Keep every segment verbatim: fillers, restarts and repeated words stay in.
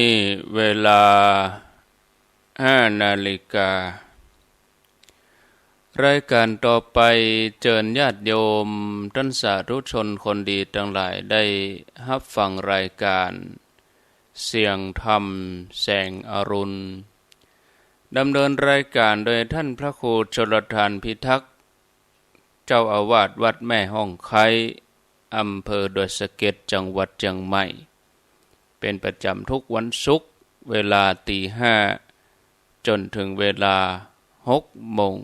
นี่เวลาห้านาฬิกา รายการต่อไปเจิญญาติโยมต้านสาธุชนคนดีตังหลายได้ฮับฟังรายการเสียงธรรมแสงอรุณ ดำเนินรายการโดยท่านพระครูชลทานพิทักษ์ เจ้าอาวาสวัดแม่ฮ่องไคร้ อำเภอดอยสะเก็ด จังหวัดเจียงใหม่ เป๋นประจ๋ำทุกวันศุกร์ เวลาตีห้าจ๋นเถิงเวลาหกโมง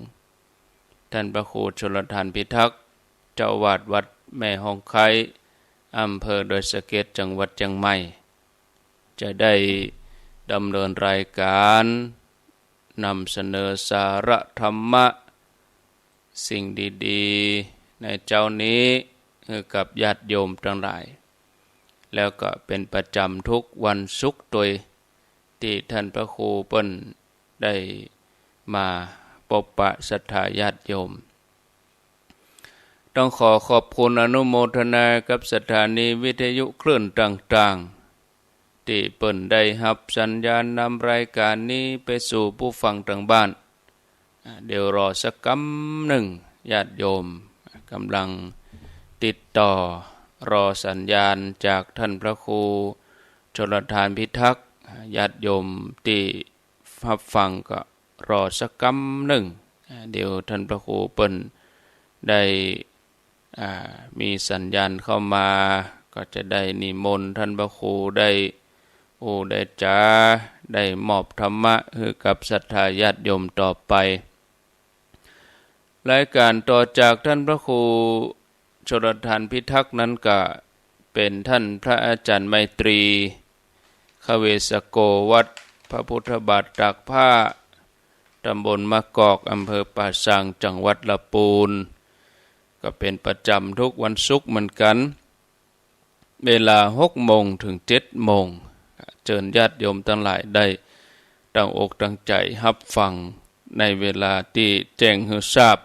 ท่านพระครูชลทานพิทักษ์ เจ้าอาวาสวัดแม่ฮ่องไคร้ อำเภอดอยสะเก็ด จังหวัดเจียงใหม่ จะได้ดำเนินรายการ นำเสนอสาระธรรมะ สิ่งดีๆ ในเจ๊านี้ หื้อกับญาติโยมตังหลาย แล้วก็เป๋นประจ๋ำทุกวันศุกร์ตวย ตี้ท่านพระครูเปิ้นได้มาปบปะศรัทธาญาติโยม ต้องขอขอบคุณอนุโมทนากับสถานีวิทยุคลื่นต่างๆ ตี้เปิ้นได้ฮับสัญญาณนำรายการนี้ไปสู่ผู้ฟังตางบ้าน อ่า เดี๋ยวรอสักกำนึ่ง ญาติโยมก่ำลังติดต่อรอสัญญาณจากท่านพระครูชลทานพิทักษ์ ญาติโยมตี้ฮับฟังก็รอสักกำนึ่ง อ่า เดี๋ยวท่านพระครูเปิ้นได้ อ่า มีสัญญาณเข้ามา ก็จะได้นิมนต์ท่านพระครูได้อู้ได้จ๋า ได้มอบธรรมะหื้อกับศรัทธาญาติโยมต่อไป รายการต่อจากท่านพระครูชลทานพิทักษ์นั้นก็เป๋นท่านพระอาจ๋ารย์ไมตรี ขเวสโก วัดพระพุทธบาทตากผ้า ตำบลมะกอก อำเภอป่าซาง จังหวัดลำปูน ก็เป๋นประจ๋ำทุกวันศุกร์เหมือนกั๋น เวลาหกโมงเถิงเจ็ดโมง เจิญญาติโยมตังหลายได้ตั้งอกตั้งใจ๋ฮับฟังในเวลาตี้แจ้งหื้อทราบ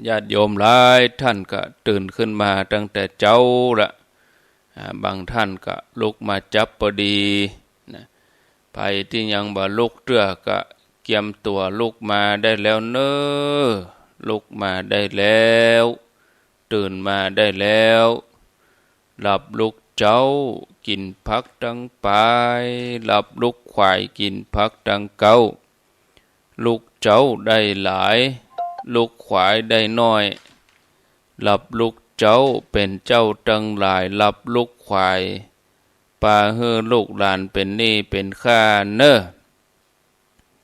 ญาติโยมหลายต้านก็ตื่นขึ้นมาตั้งแต่เจ๊าละ อ่า บางต้านก็ลุกมาจั๊บปอดีนะ ใผตี้ยังบ่ลุกเตื้อก็เกียมตั๋วลุกมาได้แล้วเน่อ ลุกมาได้แล้ว ตื่นมาได้แล้ว หลับลุกเจ๊า กิ๋นผักตังป๋าย หลับลุกขวาย กิ๋นผักตังเก๊า ลุกเจ๊าได้หลาย ลุกขวายได้น้อย หลับลุกเจ๊าเป๋นเจ้าตังหลาย หลับลุกขวาย ปาหื้อลูกหลานเป๋นหนี้เป๋นข้าเน่อ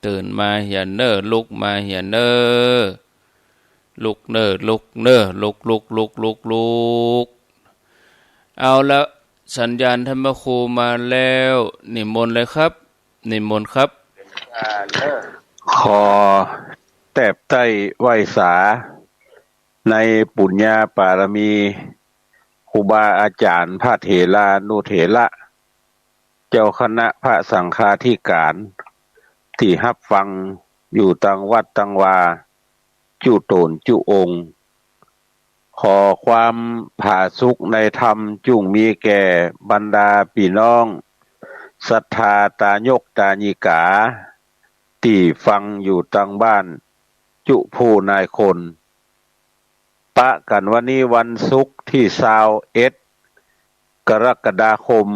ตื่นมาเหียเน่อ ลุกมาเหียเน่อ ลุกเน่อ ลุกเน่อ ลุก ลุก ลุก ลุก ลุก เอาละ สัญญาณท่านพระครูมาแล้ว นิมนต์เลยครับ นิมนต์ครับ ขอแตบใต้ไหว้สา ในปุญญาปารมี ครูบาอาจ๋ารย์ พระเถรานุเถระ เจ้าคณะพระสังฆาธิการ ตี้ฮับฟังอยู่ตังวัดตังวา จุ๊ต๋นจุ๊องค์ ขอความผาสุกในธรรมจุ่งมีแก่บรรดาปี้น้องศรัทธาตายกตายิกา ตี้ฟังอยู่ตังบ้านจุ๊ผู้นายคน ปะกั๋นวันนี้วันศุกร์ตี้ซาวเอ็ด กรกฎาคม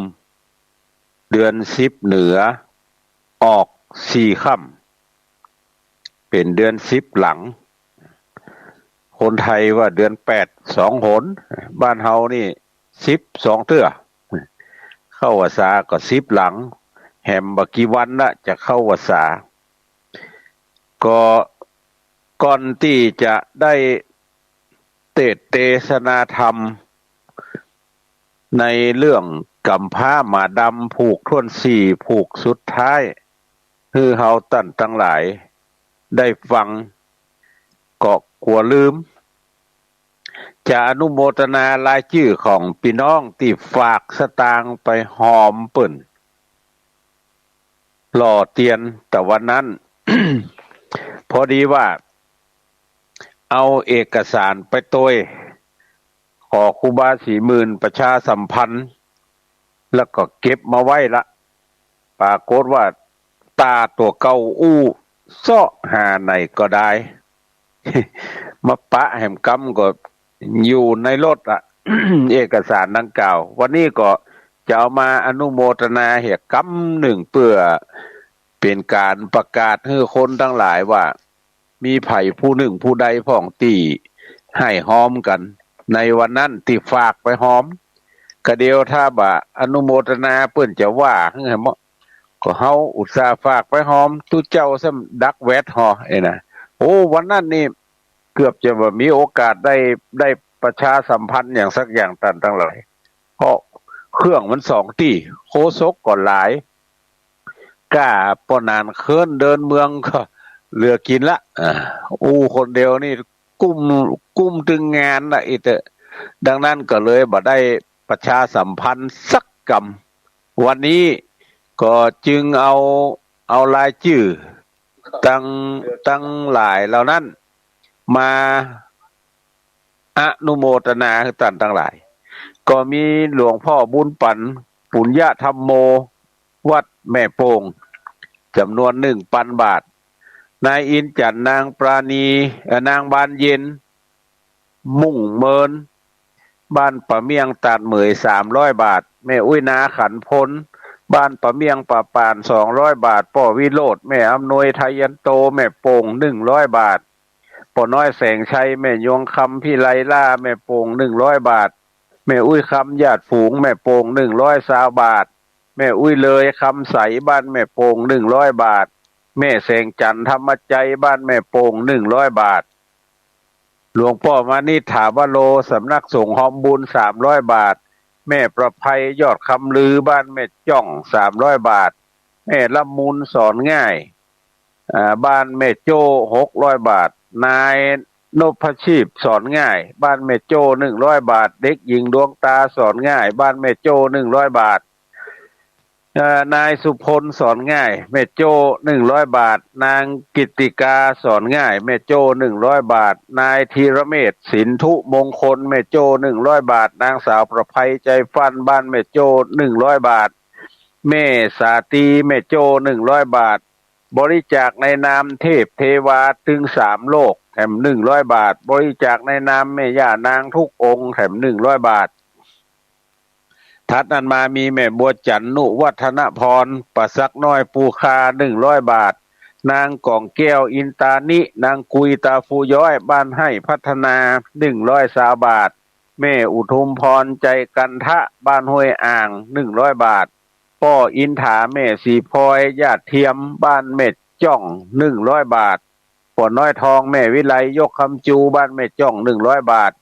เดือนสิบเหนือ ออกสี่ค่ำ เป๋นเดือนสิบหลัง คนไทยว่าเดือนแปดสองหน บ้านเฮานี่สิบสองเตื้อ เข้าพรรษาก็สิบหลัง แหมบ่กี่วันละจะเข้าพรรษา ก็ก่อนตี้จะได้เตสน์เตสนาธรรม ในเรื่องก๋ำพร้าหมาดำผูกถ้วนสี่ผูกสุดท้าย หื้อเฮาต้านตังหลายได้ฟัง ก็กั๋วลืม จะอนุโมทนารายจื้อของปี้น้องตี้ฝากสตางค์ไปหอมเปิ้น หล่อเตียนตะวันนั้น พอดีว่าเอาเอกสารไปตวย ขอครูบาสี่หมื่นประชาสัมพันธ์ แล้วก็เก็บมาไว้ละ ปรากฏว่าต๋าตั๋วเก่าอู้เซาะหาไหนก็ได้ มาปะแหมกำก็อยู่ในรถอะ เอกสารดังกล่าว วันนี้ก็จะเอามาอนุโมทนาเหียกำนึ่ง เปื้อเป๋นก๋านประกาศหื้อคนตังหลายว่า มีใผผู้นึ่งผู้ใดพ่องตี้หื้อฮอมกั๋น ในวันนั้นตี้ฝากไปฮอม กะเดียวถ้าบ่อนุโมทนาเปิ้นจะว่าหื้อ ก็เฮาอุตส่าห์ฝากไปฮอม ตุ๊เจ้าซ้ำดักแวดฮอ เอ้ยนะ โอ้ วันนั้นนี่เกือบจะบ่มีโอกาสได้ ได้ประชาสัมพันธ์หยังสักอย่าง ต้านตังหลาย เพราะเครื่องมันสองตี้ โฆษกก็หลาย ก้าป้อนานเคิ้นเดินเมืองก็เหลือกิ๋นละ อ่า อู้คนเดียวนี่กุ้ม กุ้มตึงงานละอิเตอะ ดังนั้นก็เลยบ่ได้ประชาสัมพันธ์สักกำ วันนี้ก็จึงเอา เอารายจื้อตัง ตังหลายเหล่านั้นมาอนุโมทนาหื้อต้านตังหลาย ก็มีหลวงพ่อบุญปั๋น ปุญญธรรมโม วัดแม่โป่ง จ๋ำนวนหนึ่งปันบาท นายอินทร์จันทร์ นางปราณี เอ่อ นางบานเย็น มุ่งเมิน บ้านป่าเมี่ยงตาดเหมย สามร้อยบาท แม่อุ๊ยนาขันพล บ้านป่าเมี่ยงป่าป่าน สองร้อยบาท ป้อวิโรจน์ แม่อำนวย ไทยันโต แม่โป่ง หนึ่งร้อยบาท ป้อน้อยแสงชัย แม่ยวงคำ พิไลล่า แม่โป่ง หนึ่งร้อยบาท แม่อุ๊ยคำ ญาติฝูง แม่โป่ง หนึ่งร้อยซาวบาท แม่อุ๊ยเลย คำใส บ้านแม่โป่ง หนึ่งร้อยบาท แม่แสงจันทร์ ธรรมจัย บ้านแม่โป่ง หนึ่งร้อยบาท หลวงป้อมานิษฐาวโร สำนักสงฆ์ฮอมบุญ สามร้อยบาท แม่ประไพ ยอดคำลือ บ้านแม่จ้อง สามร้อยบาท แม่ละมุน สอนง่าย อ่า บ้านแม่โจ้ หกร้อยบาท นายนพชีพ สอนง่าย บ้านแม่โจ้ หนึ่งร้อยบาท เด็กหญิงดวงตา สอนง่าย บ้านแม่โจ้ หนึ่งร้อยบาท เอ่อ นายสุพล สอนง่าย แม่โจ้ หนึ่งร้อยบาท นางกิตติกา สอนง่าย แม่โจ้ หนึ่งร้อยบาท นายธีรเมธ สินธุมงคล แม่โจ้ หนึ่งร้อยบาท นางสาวประไพ ใจฟั่น บ้านแม่โจ้ หนึ่งร้อยบาท แม่สาตรี แม่โจ้ หนึ่งร้อยบาท บริจาคในนามเทพเทวาตึงสามโลก แถม หนึ่งร้อยบาท บริจาคในนามแม่ย่านางทุกองค์ แถม หนึ่งร้อยบาท ถัดนั้นมามีแม่บัวจันทร์ นุวัฒนพร ประสักน้อย ปูคา หนึ่งร้อยบาท นางกล่องแก้ว อินตานิ นางกุย ตาฟูย้อย บ้านไฮ่พัฒนา หนึ่งร้อยซาวบาท แม่อุทุมพร ใจกันทะ บ้านห้วยอ่าง หนึ่งร้อยบาท ป้ออินถา แม่สีพลอย ญาติเทียม บ้านแม่จ้อง หนึ่งร้อยบาท ป้อน้อยทอง แม่วิไล ยกคำจู บ้านแม่จ้อง หนึ่งร้อยบาท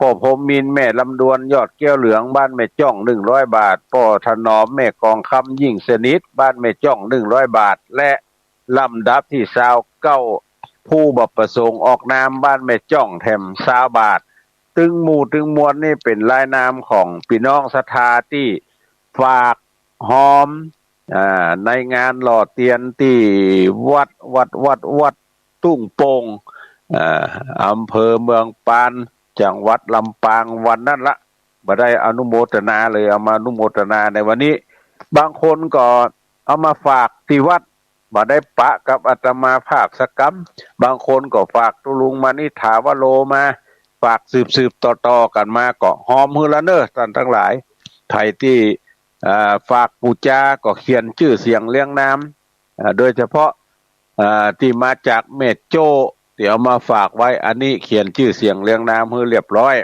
ป้อพรหมมินทร์ แม่ลำดวน ยอดแก้วเหลือง บ้านแม่จ้อง หนึ่งร้อยบาท ป้อถนอม แม่กองคำ ยิ่งสนิท บ้านแม่จ้อง หนึ่งร้อยบาท และลำดับตี้ซาวเก้า ผู้บ่ประสงค์ออกนาม บ้านแม่จ้อง แถม ซาวบาท ตึงหมู่ตึงมวลนี่เป๋นรายนามของปี้น้องศรัทธาตี้ฝากฮอม อ่า ในงานหล่อเตียนตี้วัด วัด วัด วัด ตุ้งโป่ง อ่า อำเภอเมืองปาน จังหวัดลำปาง วันนั้นละ บ่ได้อนุโมทนาเลย เอามาอนุโมทนาในวันนี้ บางคนก็เอามาฝากตี้วัด บ่ได้ปะกับอาตมาภาพสักกำ บางคนก็ฝากตุ๊ลุงมานิษฐาวโรมา ฝากสืบๆต่อๆกั๋นมา ก็ฮอมหื้อละเน่อ ต้านตังหลาย ใผตี้ อ่า ฝากปู๋จา ก็เขียนจื้อเสียงเรียงนาม อ่า โดยเฉพาะ อ่า ตี้มาจากแม่โจ้ ตี้เอามาฝากไว้ อันนี้เขียนจื้อเสียงเรียงนามหื้อเรียบร้อย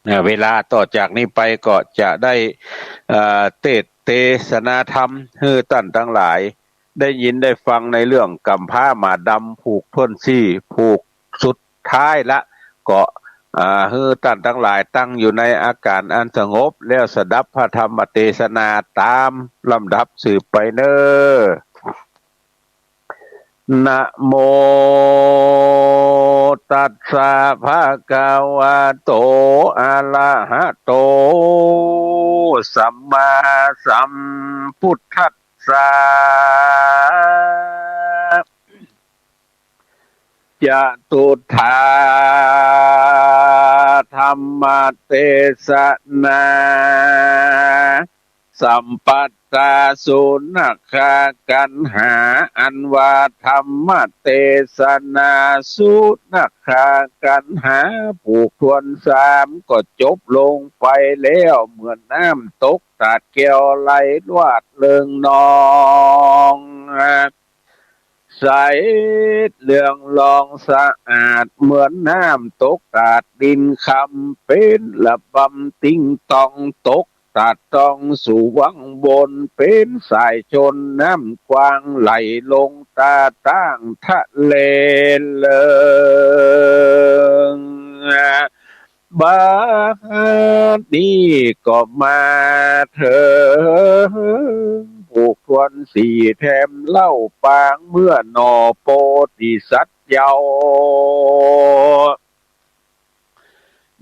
อ่า เวลาต่อจากนี้ไปก็จะได้ อ่า เตสน์เตสนาธรรมหื้อต้านตังหลาย ได้ยินได้ฟังในเรื่องก๋ำพร้าหมาดำผูกถ้วนซี้ ผูกสุดท้ายละ ก็ อ่า หื้อต้านตังหลายตั้งอยู่ในอาก๋านอันสงบ แล้วสดับพระธรรมเตสนาต๋ามลำดับสืบไปเน่อ นะโมตัสสะภะคะวะโต อะระหะโต สัมมาสัมพุทธัสสะ จตุตถาธัมมเตสนา สัมปัต กาสุนักขากัณหา อันว่าธรรมเตสนาสุนักขากัณหา ผูกถ้วนสามก็จบลงไปแล้ว เหมือนน้ำตกตาดแก้วไหลลวดเริงนอง ใสเหลืองรองสะอาด เหมือนน้ำตกตาดดินคำ เป๋นระบำติ๊งตอง ตกตาดตองสู่วังบน เป๋นสายชลน้ำกว้าง ไหลลงตาต้างทะเลเลิง บัดนี้ก็มาเถิง ผูกถ้วนสี่แถมเล่าปาง เมื่อหน่อโพธิสัตว์เยาว์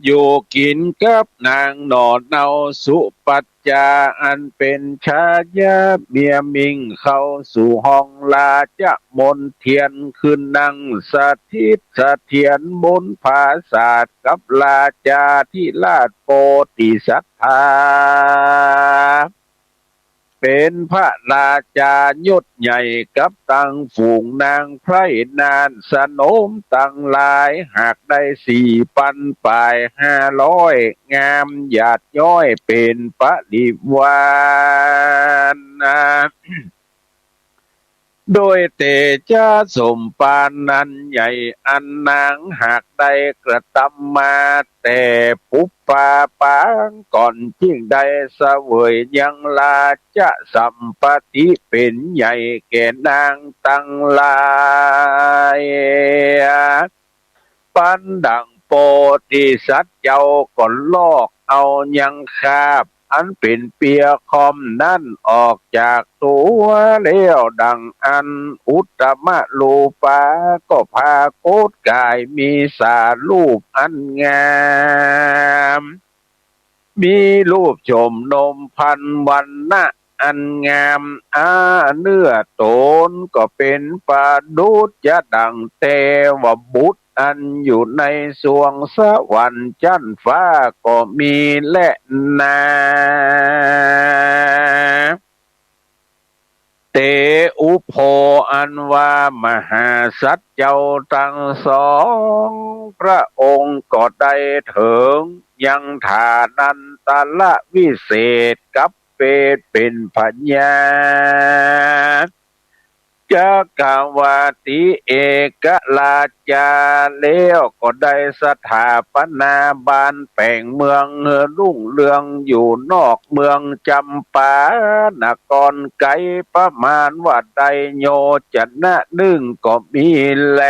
อยู่กิ๋นกับนางหน่อเนาสุปัจจา อันเป๋นชายาเมียมิ่ง เข้าสู่ห้องราชมณเฑียร ขึ้นนั่งสถิตเสถียรบนผาสาท กับราชาธิราชโพธิสัตถา เป๋นพระราชายศใหญ่ กับตังฝูงนางไพร่นาถสนมตังหลาย หากได้สี่ปันป๋ายห้าร้อย งามหยาดย้อยเป๋นปริวาร โดยเตชะสมภารอันใหญ่ อันนางหากได้กระตำมา แต่ปุปปาปางก่อน จึงได้เสวยยังราชสัมปัตติเป๋นใหญ่แก่นางตังหลาย ปันดั่งโพธิสัตว์เจ้าก็ลอกเอายังคาบ อันเป๋นเปียค่อมนั้นออกจากตั๋วแล้ว ดั่งอั้นอุตตมะรูปา ก็ปรากฏก๋ายมีสารูปอันงาม มีรูปโฉมนมพรรณวรรณะอันงาม อา เนื้อต๋นก็เป๋นประดุจดั่งเตวบุตร อันอยู่ในสวงสวรรค์จั๊นฟ้าก็มีแลนา เตอุโภ อันว่ามหาสัตว์เจ้าตังสองพระองค์ก็ได้เถิงยังฐานันตรวิเศษกับเปรตเป๋นพญา จักกวัตติเอกราชา แล้วก็ได้สถาปนาบ้านแป๋งเมืองหื้อรุ่งเรืองอยู่นอกเมืองจำปานครไก๋ประมาณว่าได้โยชนะนึ่งก็มีแล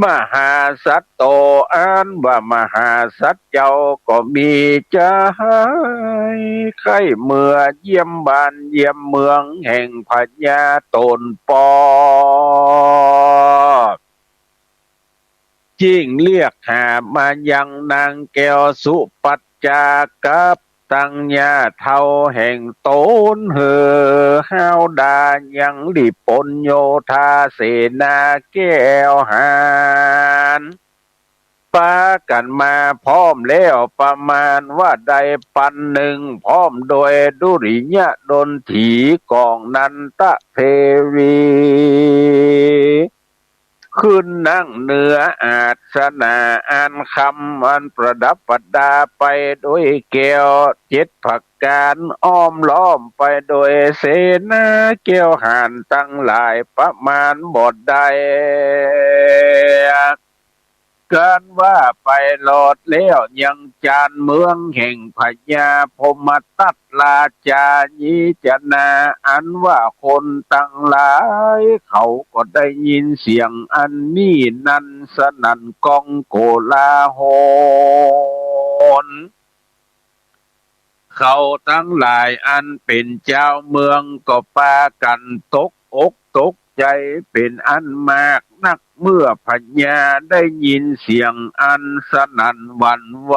มหาสัตว์โต อันว่ามหาสัตว์เจ้าก็มีจาหายใค่เมือเยี่ยมบ้านเยี่ยมเมืองแห่งพญาต๋นปอ จึงเรียกหามายังนางแก้วสุปัจจากับตังญาเฒ่าแห่งต๋นหื้อฮ้าวดายังหลีปนโยธาเสนาแก้วหาญ ปากั๋นมาพร้อมแล้วประมาณว่าได้ปันนึ่ง พร้อมโดยดุริยะดลถีก๋องนันทะเทวี ขึ้นนั่งเหนืออาสนะอันคำอันประดับประดาไปโดยแก้วเจ็ดประก๋าน อ้อมล้อมไปโดยเสนาแก้วหาญตังหลายประมาณบ่ได้ กั๋นว่าไปรอดแล้วยังจานเมืองแห่งพญาพรหมทัตราชายีจนา อันว่าคนตังหลายเขาก็ได้ยินเสียงอันนี้นั้นสนั่นก้องโกลาหล เขาตังหลายอันเป๋นจาวเมืองก็ปากั๋นตกอกตกใจ๋เป๋นอันมากนัก เมื่อพญาได้ยินเสียงอันสนั่นหวั่นไหว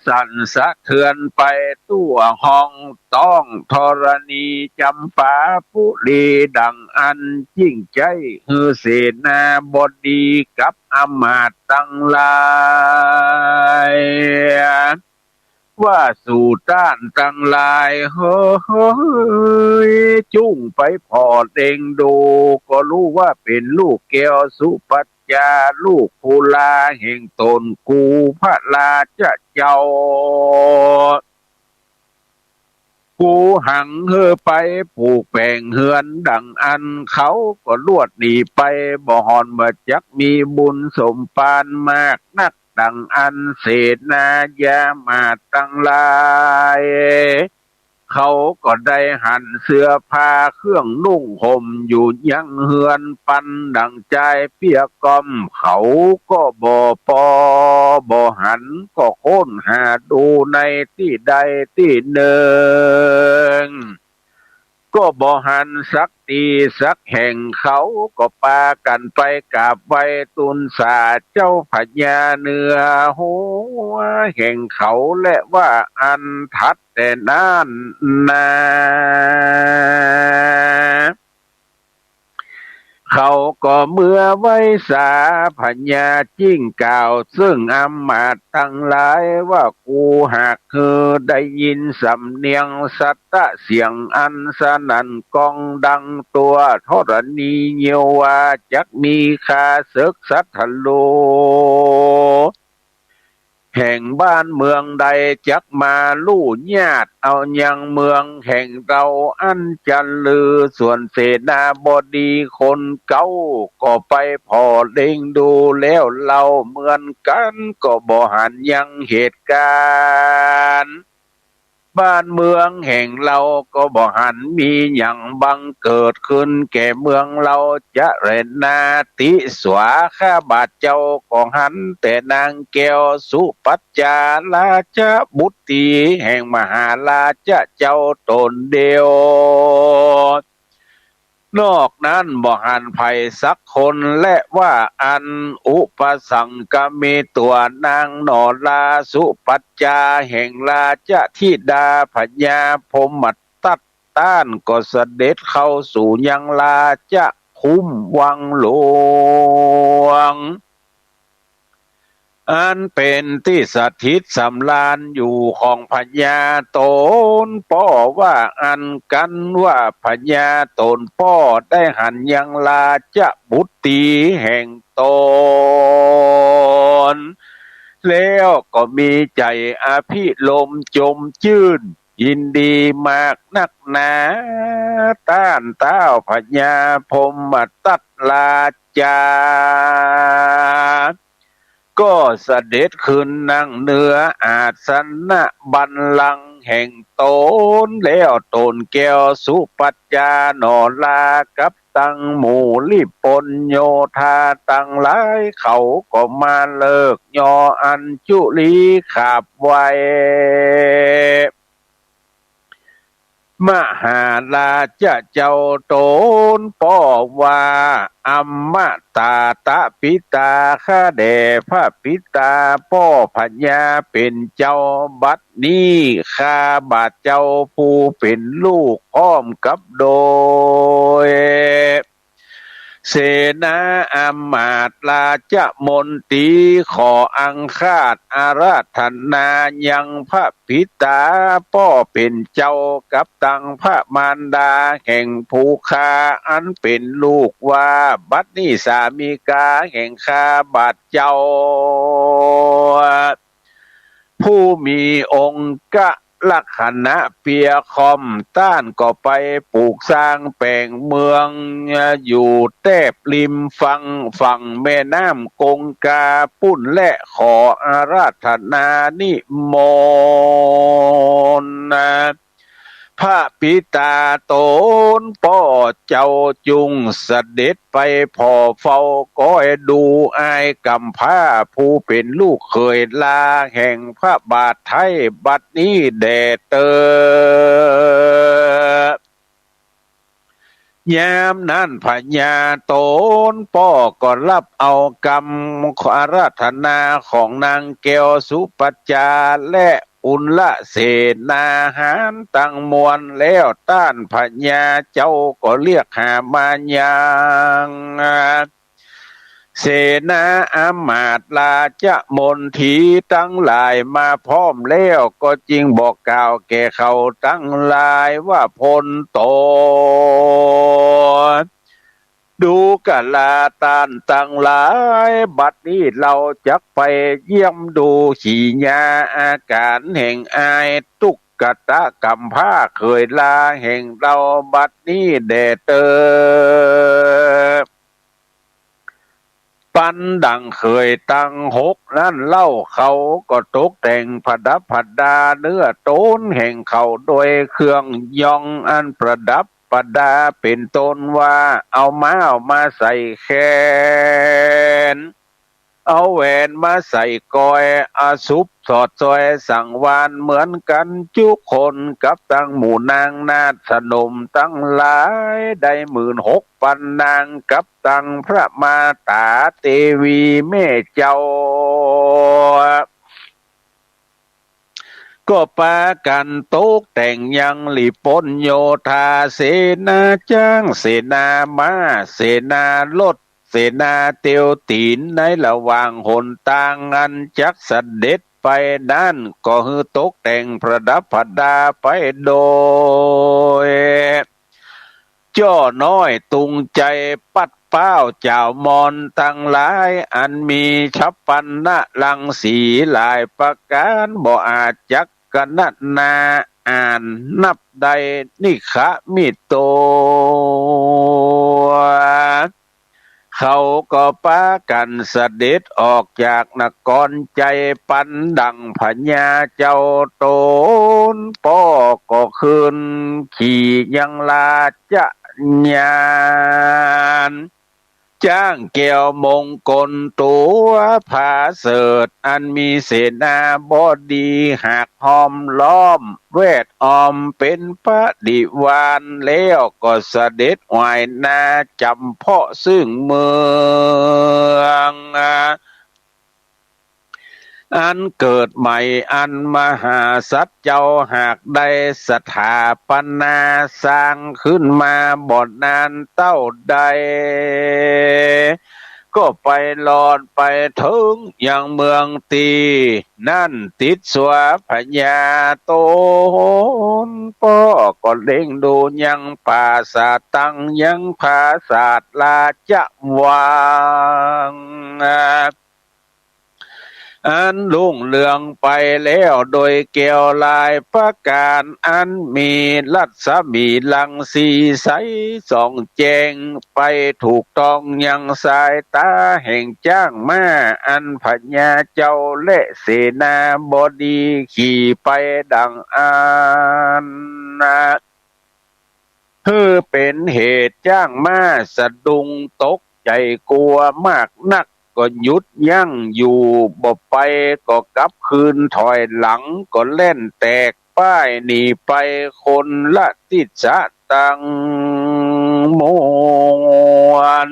สั่นสะเทือนไปทั่วห้องต้องธรณี จำปาปุรีดั่งอั้น จึงใจ๊หื้อเสนาบดีกับอำมาตย์ตังหลาย ว่าสูต้านตังหลายเฮย จุ่งไปผ่อเล็งดู ก็ฮู้ว่าเป๋นลูกแก้วสุปัจจา ลูกภูราแห่งต๋นกู่พระราชเจ้า กูหังเฮอไปปูกแป๋งเฮือนดั่งอั้น เขาก็ลวดหนีไป บ่ห่อนว่าจักมีบุญสมปานมากนัก ดั่งอั้นเสนายามาตย์ตังหลาย เขาก็ได้หันเสื้อผ้าเครื่องนุ่งห่มอยู่ยังเฮือนปันดั่งจายเปี้ยก้อม เขาก็บ่ปอบ่หัน ก็ค้นหาดูในตี้ใดตี้นึ่ง ก็บ่หันสักตี้สักแห่ง เขาก็ปากั๋นไปกราบไหว้ตูนสาเจ้าพญาเหนือหัวแห่งเขา และว่าอั้น ถัดแต่นั้นนา เขาก็เมือไหว้สาพญา จึ่งกล่าวเซิ่งอำมาตย์ตังหลายว่า กูหากคือได้ยินสำเนียงสัตตะเสียงอันสนั่นก้องดังทั่วธรณี เยียวว่าจักมีข้าเสิกศัตรู แห่งบ้านเมืองใดจักมาลู่ญาติเอายังเมืองแห่งเฮาอันจันลือ ส่วนเสนาบดีคนเก๊าก็ไปผ่อเล็งดูแล้วเล่าเหมือนกั๋น ก็บ่หันยังเหตุก๋ารณ์ บ้านเมืองแห่งเฮาก็บ่หันมีหยังบังเกิดขึ้นแก่เมืองเฮาจะแลนา ติสาข้าบาทเจ้าก็หันแต่นางแก้วสุปัจจาราชบุตรีแห่งมหาราชเจ้าต๋นเดียว นอกนั้นบ่หันใผสักคน และว่าอั้น อุปสังคามิตัวนางหนอราสุปัจจาแห่งราชธิดาพญาพรหมทัตต้านก็เสด็จเข้าสู่ยังราชคุ้มวังหลวง อันเป๋นตี้สถิตสำราญอยู่ของพญาต๋นป้อ ว่าอั้นกั๋นว่าพญาต๋นป้อได้หันยังราชบุตรีแห่งต๋น แล้วก็มีใจ๋อภิรมย์จมจื้นยินดีมากนักหนา ต้านต้าวพญาพรหมทัตราชา ก็เสด็จขึ้นนั่งเหนืออาสนะบัลลังก์แห่งต๋น แล้วต๋นแก้วสุปัจจาหนอรากับตังหมู่ริพลโยธาตังหลาย เขาก็มาเลิกยออัญจุลีขาบไหว้ มหาราชเจ้าต๋นป้อว่า อมตะตะปิตา ข้าแด่พระปิตาป้อพญาเป๋นเจ้า บัดนี้ข้าบาทเจ้าผู้เป๋นลูกพร้อมกับโดย เสนาอำมาตย์ราชมนตรี ขออังคาดอาราธนายังพระปิตาป้อเป๋นเจ้า กับตังพระมารดาแห่งผู้ข้าอันเป๋นลูกว่า บัดนี้สามิกาแห่งข้าบาทเจ้า ผู้มีองคลักษณะเปียค่อม ต้านก็ไปปลูกสร้างแป๋งเมืองอยู่แต๊บริมฝั่ง ฝั่งแม่น้ำคงคาปุ้น และขออาราธนานิมนต์ พระปิตาต๋นป้อเจ้าจุ่งเสด็จไปผ่อเฝ้าก้อยดูอ้ายกำพร้าผู้เป๋นลูกเขยลาแห่งพระบาทไท้ บัดนี้แด่เต๊อะ ยามนั้นพญาต๋นป้อก็ฮับเอากำอาราธนาของนางแก้วสุปัจจาและ กุลเสนาหารตังมวลแล้ว ต้านพญาเจ้าก็เรียกหามายัง เสนาอำมาตย์ราชมนตรีตังหลายมาพร้อมแล้ว ก็จึงบอกกล่าวแก่เขาตังหลายว่า พลโต ดูกราต้านตังหลาย บัดนี้เฮาจักไปเยี่ยมดูขี่ยาอาก๋านแห่งอ้ายตุ๊กตะก๋ำพร้าเขยลาแห่งเฮาบัดนี้แด่เต๊อะ ปันดั่งเขยตังหกนั้นเล่า เขาก็ตกแต่งประดับประดาเนื้อตนแห่งเขาโดยเครื่องยองอันประดับประดา เป๋นต้นว่า เอาม้าวมาใส่แขน เอาแหวนมาใส่กอย เอาสุบสอดสร้อยสังวาลเหมือนกั๋นจุคน กับตังหมู่นางนาฏสนมตังหลายได้หมื่นหกปันนาง กับตังพระมาตาเตวีแม่เจ้า ก็ปากั๋นตกแต่งยังหลีปนโยธา เสนาจ๊าง เสนาม้า เสนารถ เสนาเตียวตี๋น ในระหว่างหนตางอันจักเสด็จไปนั้น ก็หื้อตกแต่งประดับประดาไปโดย จ้อน้อยตุงใจ๋ปัดเปล้าจ๋าวมอนตังหลาย อันมีฉัปปัณณรังสีหลายประก๋าน บ่อาจจักกณนาอ่านนับได้ นิคมิโต เขาก็ปากั๋นเสด็จออกจากนครใจ๋ ปันดั่งพญาเจ้าต๋นป้อก็ขึ้นขี่ยังราชยาน จ๊างแก้วมงคลตั๋วผาเสริฐ อันมีเสนาบดีหากห้อมล้อมแวดอ้อมเป๋นปริวารแล้ว ก็เสด็จไหว้หน้าจ๋ำเพาะซึ่งเมือง อันเกิดใหม่อันมหาสัตว์เจ้าหากได้สถาปนาสร้างขึ้นมาบ่นานเต้าใด ก็ไปรอดไปเถิงยังเมืองตี้นั้น ติดสัวพญาต๋นป้อก็เล็งดูยังปราสาทตังยังปราสาทราชวัง อันรุ่งเรืองไปแล้วโดยแก้วหลายประก๋าน อันมีรัศมีรังสีใสส่องแจ้งไปถูกต้องยังสายตาแห่งจ๊างม้า อันพญาเจ้าและเสนาบดีขี่ไปดั่งอั้น หื้อเป๋นเหตุจ๊างม้าสะดุ้งตกใจ๋กั๋วมากนัก ก็หยุดยั้งอยู่บ่ไป ก็กลับคืนถอยหลัง ก็แล่นแตกป้ายหนีไปคนละทิศตังมวล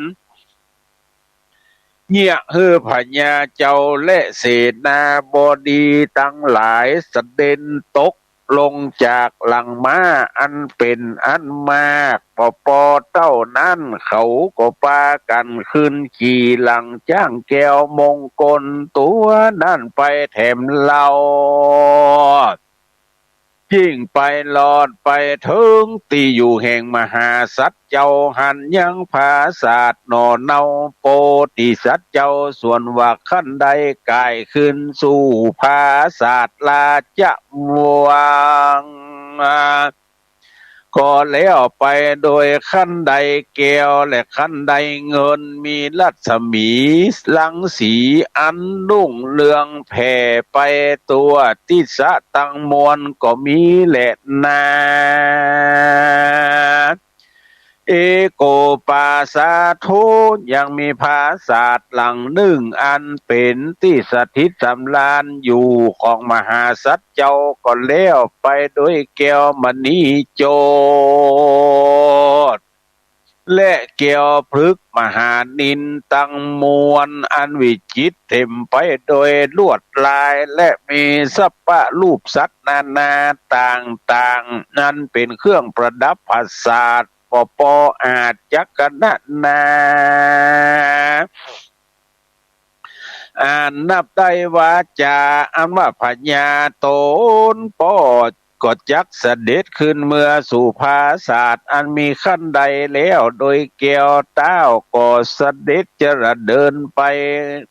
เยียะหื้อพญาเจ้าและเสนาบดีตังหลายสะเด็นตกลงจากหลังม้าอันเป๋นอันมาก ปอปอเต้านั้นเขาก็ปากั๋นขึ้นขี่หลังจ๊างแก้วมงคลตั๋วนั้นไปแถมเล่า ยิ่งไปรอดไปเถิงตี้อยู่แห่งมหาสัตว์เจ้าหั้นยังปราสาทหน่อเนาโพธิสัตว์เจ้าส่วนว่าขั้นใดก๋ายขึ้นสู่ปราสาทราชวัง ก็แล้วไปโดยขั้นไดแก้วและขั้นไดเงิน มีรัศมีรังสีอันรุ่งเรืองแผ่ไปทั่วทิศตังมวลก็มีแลนา เอโกปราสาโท ยังมีปราสาทหลังนึ่งอันเป๋นตี้สถิตสำราญอยู่ของมหาสัตว์เจ้าก็แล้วไปโดยแก้วมณีโจทย์ และแก้วพฤกษ์มหานิลตังมวลอันวิจิตรเต๋มไปโดยลวดลาย และมีสัพพะรูปสัตว์นานาต่างๆ นั้นเป๋นเครื่องประดับปราสาท ปอปออาจจักกณนา อันนับได้วาจาอันว่าพญาต๋นป้อก็จักเสด็จขึ้นเมือสู่ปราสาทอันมีคันไดแล้ว โดยแก้วเต้าก็เสด็จจระเดินไป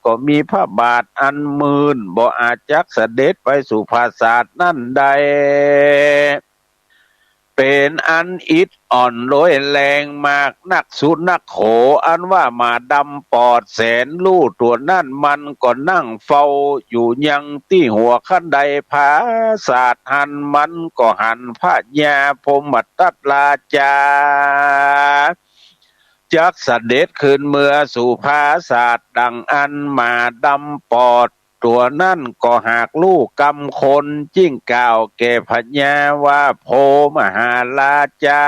ก็มีพระบาทอันมื่น บ่อาจจักเสด็จไปสู่ปราสาทนั้นได้ เป๋นอันอิดอ่อนโรยแรงมากนักสุนัขโข อันว่าหมาดำปอดแสนลู่ตั๋วนั้น มันก็นั่งเฝ้าอยู่ยังตี้หัวคันไดปราสาทหั้น มันก็หันพญาพรหมทัตราชา จักเสด็จขึ้นเมือสู่ปราสาทดังอั้น หมาดำปอดตั๋วนั้นก็หากฮู้กำคน จึ่งกล่าวแก่พญาว่า โพมหาราชา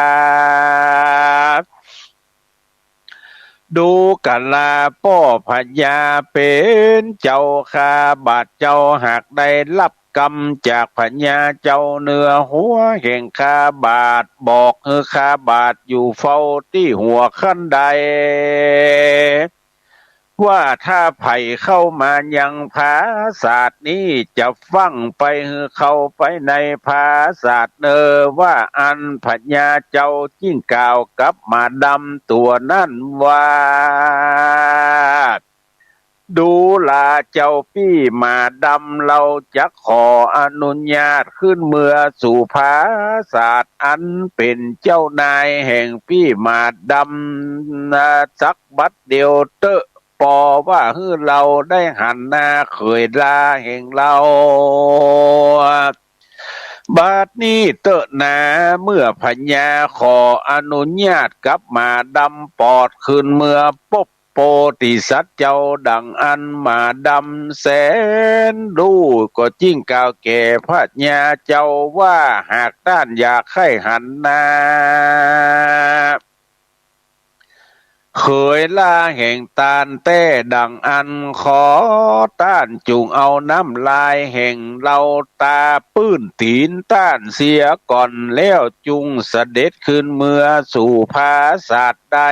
ดูกราป้อพญาเป๋นเจ้า ข้าบาทเจ้าหากได้ฮับกำจากพญาเจ้าเนื้อหัวแห่งข้าบาท บอกหื้อข้าบาทอยู่เฝ้าตี้หัวคันได ว่าถ้าใผเข้ามายังปราสาทนี้ จะฟั่งไปหื้อเข้าไปในปราสาทเน่อ ว่าอั้นพญาเจ้าจึ่งกล่าวกับหมาดำตั๋วนั้นว่า ดูราเจ้าปี้หมาดำ เฮาจักขออนุญาตขึ้นเมือสู่ปราสาทอันเป๋นเจ้านายแห่งปี้หมาดำ สักบัดเดียวเต๊อะ ปอว่าหื้อเฮาได้หันหน้าเขยราแห่งเฮา บัดนี้เต๊อะนา เมื่อพญาขออนุญาตกับหมาดำปอดขึ้นเมือปบโพธิสัตว์เจ้าดังอั้น หมาดำแสนลู่ก็จึ่งกล่าวแก่พญาเจ้าว่า หากต้านอยากใค่หันหน้า เขยราแห่งต้านแต๊ดังอั้น ขอต้านจุ่งเอาน้ำลายแห่งเฮาตาปื้นตี๋นต้านเสียก่อน แล้วจุ่งเสด็จขึ้นเมือสู่ปราสาทได้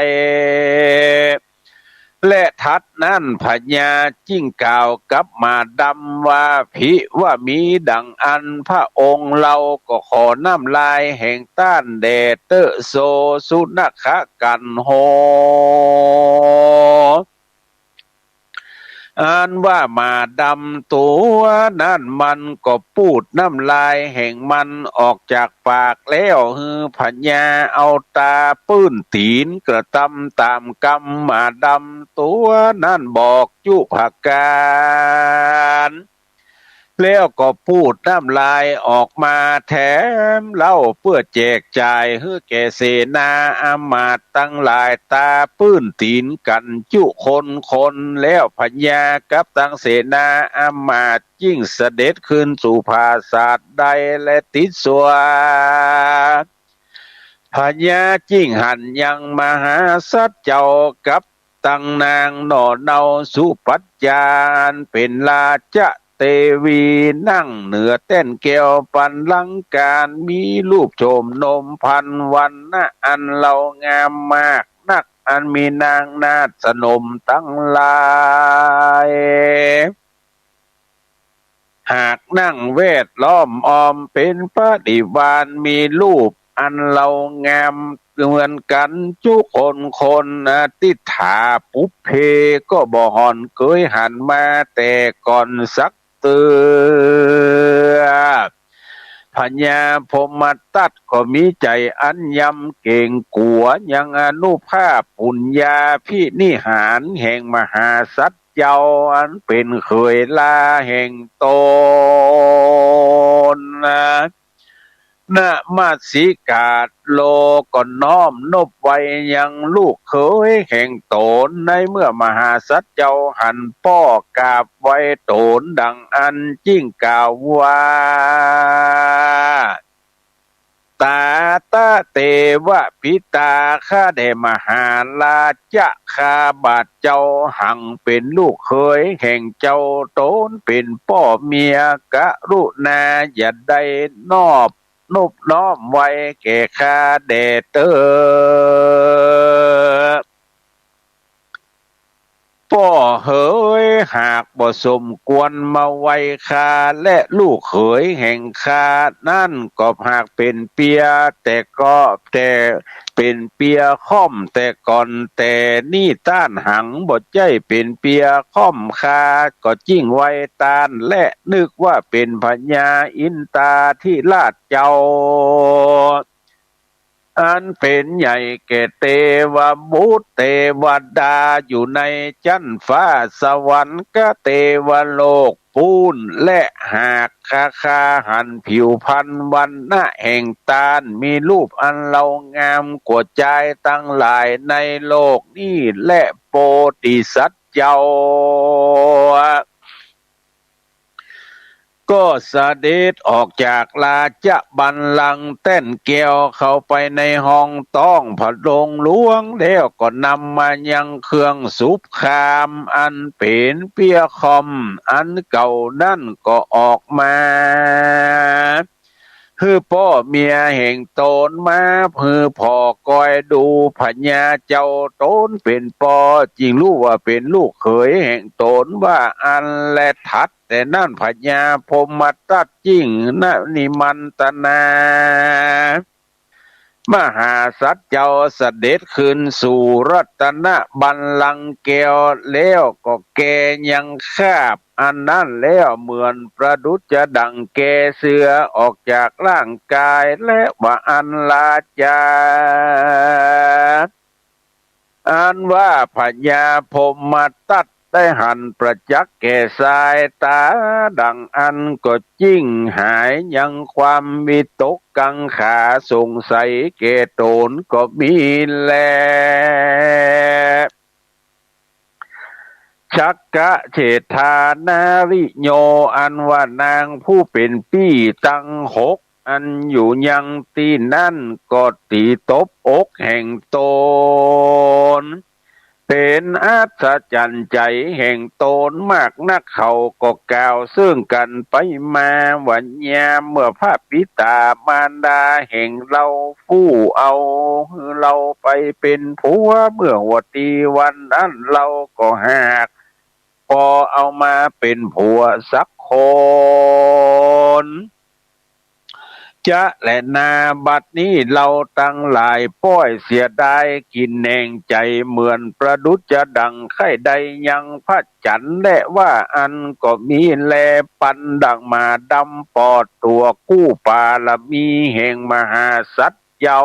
และถัดนั้นพญาจึ่งกล่าวกับหมาดำว่า ผิว่ามีดังอั้น พระองค์เฮาก็ขอน้ำลายแห่งต้านแด่เต๊อะ โสสุนัขกันโห อันว่าหมาดำตั๋วนั้นมันก็ปูดน้ำลายแห่งมันออกจากปากแล้ว หื้อพญาเอาตาปื้นตี๋นกระตำต๋ามกำ หมาดำตั๋วนั้นบอกจุประก๋าน แล้วก็ปูดน้ำลายออกมาแถมเล่า เปื้อแจกจ่ายหื้อแก่เสนาอำมาตย์ตังหลาย ตาปื้นตี๋นกั๋นจุคนคน แล้วพญากับตังเสนาอำมาตย์จึ่งเสด็จขึ้นสู่ปราสาทได้ และตริดสัว พญาจึ่งหันยังมหาสัตว์เจ้ากับตังนางหน่อเนาสุปัจจา อันเป๋นราชเตวี นั่งเหนือแต้นแก้วปัลลังก์ มีรูปโฉมนมพรรณ วรรณะอันเฮางามมากนัก อันมีนางนาฏสนมตังหลาย หากนั่งแวดล้อมอ้อมเป๋นบริวาร มีรูปอันเฮางามเหมือนกั๋นจุคนคน อติฏฐาปุพเพ ก็บ่ห่อนเกยหันมาแต่ก่อนสักเตื้อ พญาพรหมทัตก็มีใจ๋อันยำเก๋งกั๋ว ยังอนุภาพปุญญาภินิหารแห่งมหาสัตว์เจ้า อันเป๋นเขยราแห่งต๋น นมัสสิก๋าโล ก็น้อมนบไหว้ยังลูกเขยแห่งต๋น ในเมื่อมหาสัตว์เจ้าหันป้อกราบไหว้ต๋นดังอั้น จึ่งกล่าวว่า ตาตะเตวะปิตา ข้าแด่มหาราชะ ข้าบาทเจ้าหังเป๋นลูกเขยแห่งเจ้า ต๋นเป๋นป้อเมีย กรุณาอย่าได้นอบนบน้อมไหว้แก่ข้าแด่เต๊อะ ป้อ เหย หากบ่สมควรมาไหว้ข้า และลูกเขยแห่งข้านั้น ก็หากเป๋นเปีย แต่ก็ แต่เป๋นเปียค่อมแต่ก่อน แต่นี้ต้านหังบ่ใจ้เป๋นเปียค่อมข้า ก็จึงไหว้ต้าน และนึกว่าเป๋นพญาอินตาธิราชเจ้า อันเป๋นใหญ่แก่เตวบุตรเตวดาอยู่ในจั๊นฟ้าสวรรค์กะเตวโลกปู๊น และหากข้า ข้าหันผิวพรรณวรรณะแห่งต้าน มีรูปอันเลางามกว่าจายตังหลายในโลกนี้ และโปติสัตว์เจ้า ก็เสด็จออกจากราชบัลลังก์แต้นแก้ว เข้าไปในห้องต๊องผะโลงหลวง แล้วก็นำมายังเครื่องสุบคาม อันเป๋นเปียค่อมอันเก่านั้นก็ออกมา หื้อป้อเมียแห่งต๋นมา หื้อผ่อคอยดู พญาเจ้าต๋นเป๋นป้อ จึงฮู้ว่าเป๋นลูกเขยแห่งต๋นว่าอั้นแล ถัดแต่นั้นพญาพรหมทัตจึงนิมันตนา มหาสัตว์เจ้าเสด็จขึ้นสู่รัตนบัลลังก์แก้ว แล้วก็แก่ยังคาบอันนั้นแล้ว เหมือนประดุจจะดั่งแก่เสื่อออกจากร่างกาย และว่าอั้นราชา อันว่าพญาพรหมทัตได้หันประจักษ์แก่สายต๋าดั่งอั้นก็จึงหายยังความวิตกกังขาสงสัยแก่ต๋นก็มีแล ชักกะเชฏฐานาริโย อันว่านางผู้เป๋นปี้ตังหก อันอยู่ยังตี้นั้นก็ตี๋ตบอกแห่งต๋น เป๋นอัศจรรย์ใจ๋แห่งต๋นมากนัก เขาก็กล่าวเซิ่งกั๋นไปมาว่า ยามเมื่อพระบิดามารดาแห่งเฮา ฟู่เอาหื้อเฮาไปเป๋นผัว เมื่อหัวตี้วันนั้นเฮาก็หากบ่เอามาเป๋นผัวสักคน จะแลนา บัดนี้เฮาตังหลายป้อยเสียดายกิ๋นแหนงใจ๋ เหมือนประดุจจะดั่งใค่ได้ยังพระจั๋นทร์ และว่าอั้นก็มีแล ปันดั่งหมาดำปอดตั๋วกู้ปารมีแห่งมหาสัตว์เจ้า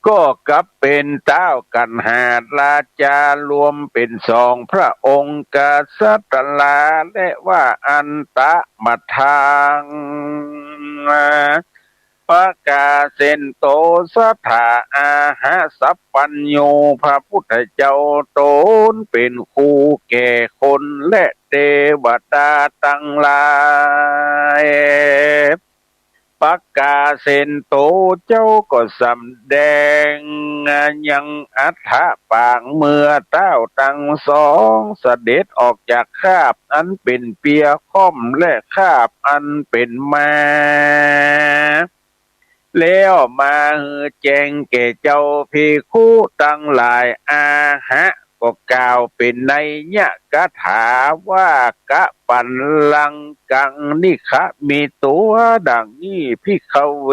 ก็กลับเป๋นต้าวกัณหาราชารวมเป๋นสองพระองค์กษัตรา และว่าอั้น ตะมะทัง ปะกาเสนโต สะถาอาหะสัพพัญญู พระพุทธเจ้าต๋นเป๋นครูแก่คนและเตวดาตังหลาย ปะกาเสนโตเจ้าก็สำแดงยังอัฏฐปางเมื่อต้าวตังสองเสด็จออกจากคาบอันเป๋นเปียค่อมและคาบอันเป๋นม้า แล้วมาหื้อแจ้งแก่เจ้าภิกขุตังหลาย อาหะ ก็กล่าวเป๋นนัยยะกถาว่า กะปันลังกัง นิคะมิ ตั๋วดั่งนี้ ภิกขเว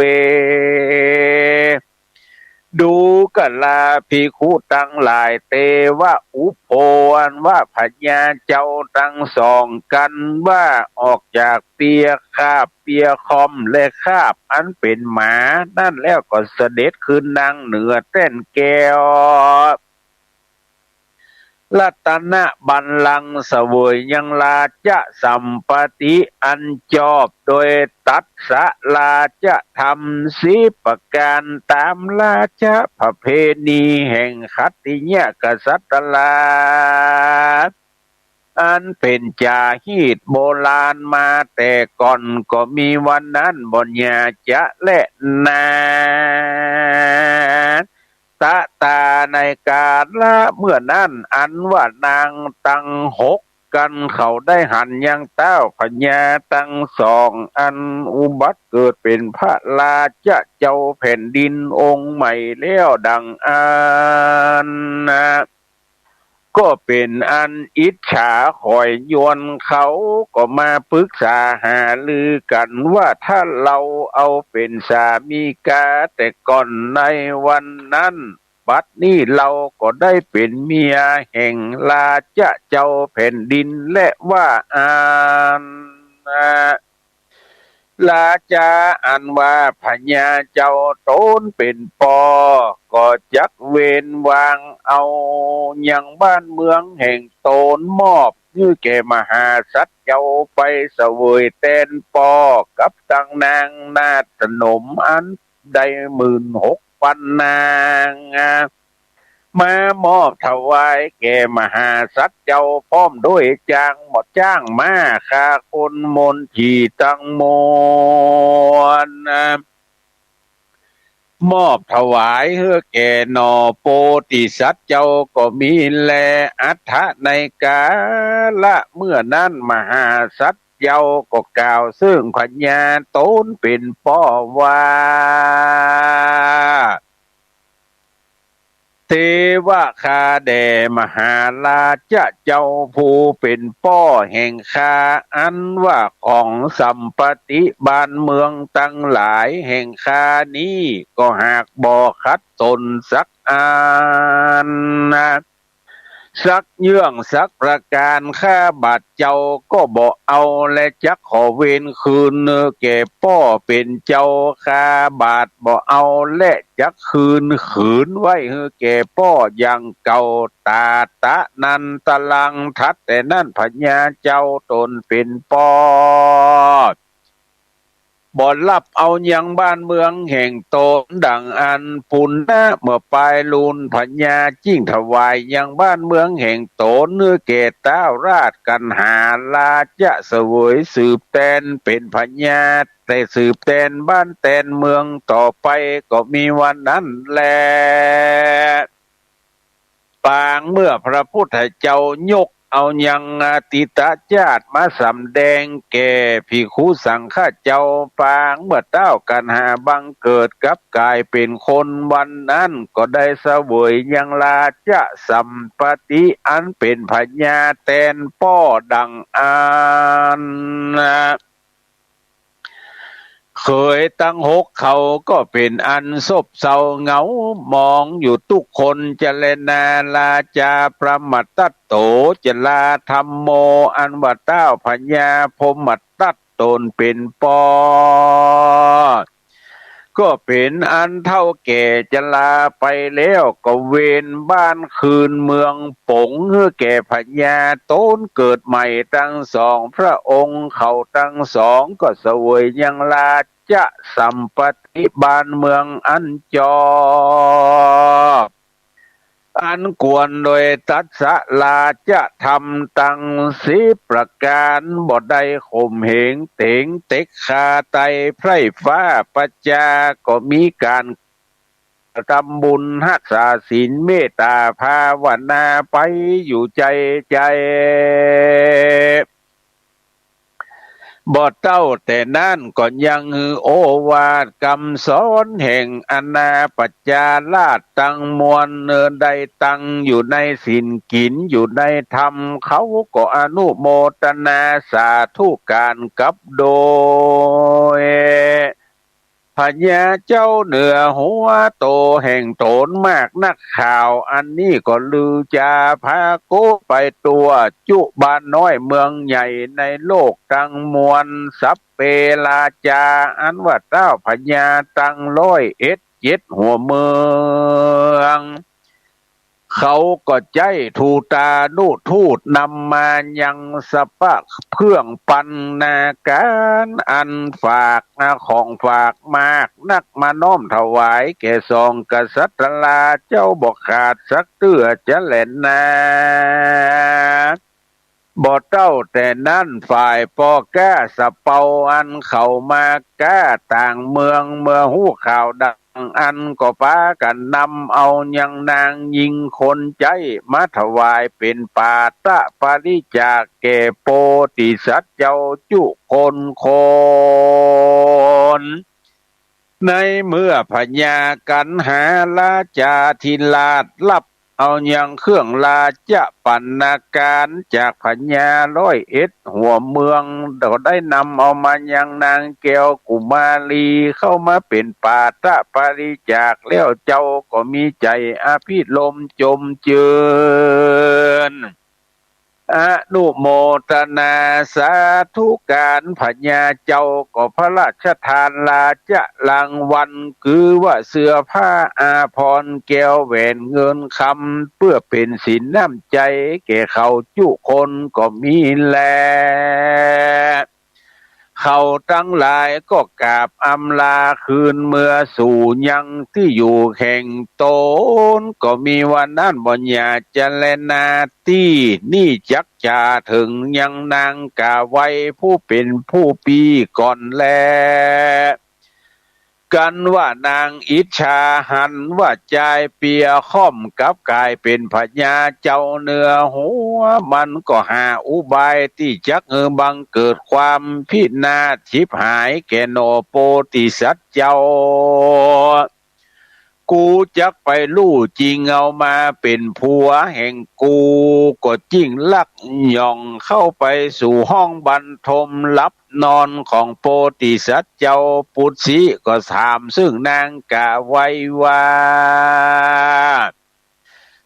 ดูกราภิกขุตังหลาย เตวะอุโภ อันว่าพญาเจ้าตังสองกั๋นว่าออกจากเปียคาบเปียค่อมและคาบอันเป๋นม้านั้นแล้วก็เสด็จขึ้นนั่งเหนือแต้นแก้ว รัตนบัลลังก์เสวยยังราชสัมปติอันจอบโดยตัดสะราชธรรมสิบประก๋านต๋ามราชประเพณีแห่งขัตติยกษัตรา อันเป๋นจ๋าฮีตโบราณมาแต่ก่อนก็มีวันนั้นบ่หญาจะแลนา ตะตาในกาละเมื่อนั้น อันว่านางตังหกกั๋นเขาได้หันยังต้าวพญาตังสอง อันอุบัติเกิดเป๋นพระราชเจ้าแผ่นดินองค์ใหม่แล้วดั่งอั้นนะ ก็เป๋นอันอิจฉาขอยยวน เขาก็มาปึกษาหารือกั๋นว่า ถ้าเฮาเอาเป๋นสามีกาแต่ก่อนในวันนั้น บัดนี้เฮาก็ได้เป๋นเมียแห่งราชะเจ้าแผ่นดิน และว่าอั้น ราชาอันว่าพญาเจ้าตนเป๋นป้อ ก็จักเว้นวางเอายังบ้านเมืองแห่งตน มอบหื้อแก่มหาสัตว์เจ้าไปเสวยแตนป้อ กับตังนางนาฏสนมอันได้หมื่นหกปันนาง มามอบถวายแก่มหาสัตว์เจ้า พร้อมด้วยจ้างหมอจ้างม้า ข้าคนมนต์ผีตังมวล มอบถวายหื้อแก่หน่อโปธิสัตว์เจ้าก็มีแล อัฏฐะ ในกาละเมื่อนั้น มหาสัตว์เจ้าก็กล่าวเซิ่งพญาตนเป๋นป้อว่า เทวะ ข้าแด่มหาราชะเจ้าผู้เป๋นป้อแห่งข้า อันว่าของสัมปติบ้านเมืองตังหลายแห่งข้านี้ ก็หากบ่ขัดสนสักอัน สักเยื่องสักประก๋าน ข้าบาทเจ้าก็บ่เอา และจักขอเวรคืนแก่ป้อเป๋นเจ้า ข้าบาทบ่เอาและจักคืน คืนไว้หื้อแก่ป้ออย่างเก่า ตาตะนันตะรัง ถัดแต่นั้นพญาเจ้าตนเป๋นป้อ บ่ฮับเอายังบ้านเมืองแห่งตนดังอั้น ปุณณะ เมื่อปายลูน พญาจึ่งถวายยังบ้านเมืองแห่งตนหื้อแก่ต้าวราชกัณหาราชะเสวยสืบแตนเป๋นพญา แต่สืบแตนบ้านแตนเมืองต่อไป ก็มีวันนั้นแล ปางเมื่อพระพุทธเจ้ายกเอายังอตีตชาติมาสำแดงแก่ภิกขุสังฆะเจ้า ปางเมื่อต้าวกัณหาบังเกิดกลับก๋ายเป๋นคน วันนั้นก็ได้เสวยยังราชสัมปติอันเป๋นพญาแตนป้อดังอั้น เขยตังหกเขาก็เป๋นอันซบเซาเหงาหมองอยู่ตุ๊กคน จะแลนา ราชาพรหมทัตโต จราธัมโม อันว่าต้าวพญาพรหมทัตตนเป๋นป้อ ก็เป๋นอันเฒ่าแก่จราไปแล้ว ก็เวนบ้านคืนเมืองป๋งหื้อแก่พญาตนเกิดใหม่ตังสองพระองค์ เขาตังสองก็เสวยยังราชสัมปติบ้านเมืองอันจอบ อันควรโดยตัสสะราชธรรมตังสิบประก๋าน บ่ได้ข่มเหงเต๋งเต็กคาไตรไพร่ฟ้าประจา ก็มีก๋านทำบุญฮักษาศีลเมตตาภาวนาไปอยู่ใจ๋ใจ๋ บ่เต้าแต่นั้นก็ยังหื้อโอวาทกำสอนแห่งอาณาประชาราษฎร์ตังมวล เนินได้ตั้งอยู่ในศีลกิ๋นอยู่ในธรรม เขาก็อนุโมทนาสาธุก๋านกับโดย พญาเจ้าเหนือหัวโตแห่งตนมากนัก ข่าวอันนี้ก็ลือจาผาโกไปทั่วจุบ้านน้อยเมืองใหญ่ในโลกตังมวล สัพเพราชา อันว่าต้าวพญาตังร้อยเอ็ดเจ็ดหัวเมือง เขาก็ใจ๊ทูตานุทูตนำมายังสะปะเครื่องปัณณาก๋าน อันฝากของฝากมากนัก มาน้อมถวายแก่สองกษัตราเจ้าบ่ขาดสักเตื้อจะแลนา บ่เต้าแต่นั้นฝ่ายป้อก๊าสะเปาอันเขามาก๊าต่างเมือง เมื่อฮู้ข่าวดังอั้นก็ปากั๋นนำเอายังนางญิงคนใจ๊มาถวายเป๋นปาฐปริจจาคแก่โพธิสัตว์เจ้าจุคนคน ในเมื่อพญากัณหาราชาธิราชฮับ เอายังเครื่องราชปัณณการจากพญาร้อยเอ็ดหัวเมือง ก็ได้นำเอามายังนางแก้วกุมารี เข้ามาเป๋นปาฐปริจจาค แล้วเจ้าก็มีใจ๋อภิรมย์จมจื้น อนุโมทนาสาธุก๋าน พญาเจ้าก็พระราชทานราชรางวัล คือว่าเสื้อผ้าอาภรณ์ แก้วแหวนเงินคำ เปื้อเป๋นสินน้ำใจ๋แก่เขาจุคนก็มีแล เขาตังหลายก็กราบอำลาคืนเมือสู่ยังตี้อยู่แห่งต๋น ก็มีว่านั้นบ่อย่าจะแลนาตี้ นี่จักจะเถิงยังนางก๋าไวผู้เป๋นผู้ปี้ก่อนแล กันว่านางอิจฉาหันว่าจายเปียค่อมกลับก๋ายเป๋นพญาเจ้าเหนือหัว มันก็หาอุบายตี้จักหื้อบังเกิดความพินาศฉิบหายแก่หน่อโพธิสัตว์เจ้า กูจักไปลู่จิงเอามาเป๋นผัวแห่งกู ก็จิ่งลักหย่องเข้าไปสู่ห้องบรรทมหลับนอนของโพธิสัตว์เจ้า ปุตสิก็ถามซึ่งนางก๋าไวว่า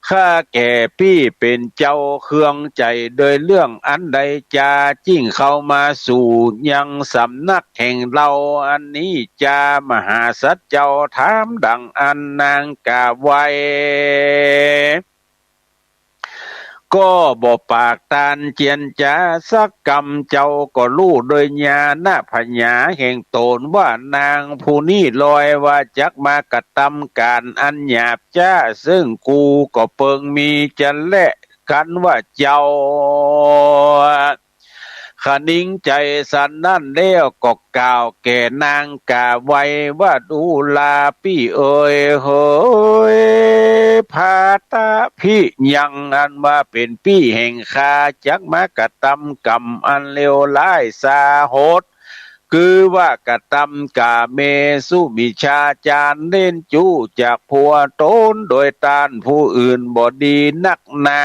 ข้าแก่ปี้เป๋นเจ้าเคืองใจ๋โดยเรื่องอันใดจา จิ่งเข้ามาสู่ยังสำนักแห่งเฮาอันนี้จา มหาสัตว์เจ้าถามดังอั้น นางก๋าไวก็บ่ปากตานเจียรจาสักกำ เจ้าก็ฮู้โดยญาณปัญญาแห่งต๋นว่านางผู้นี้ลอยว่าจักมากระตำก๋านอันหยาบ จ้า ซึ่งกูก็เปิงมีจะแล กันว่าเจ้าคะนิงใจ๋สันนั้นแล้วก็กล่าวแก่นางก๋าไวว่า ดูราปี้เอ๋ย เหย พาตะพิยัง อันว่าเป๋นปี้แห่งข้า จักมากระตำกรรมอันเลวร้ายสาหด คือว่ากระตำก๋าเมสุมิจฉาจารเล่นจู้จากผัวต๋น โดยต้านผู้อื่นบ่ดีนักหนา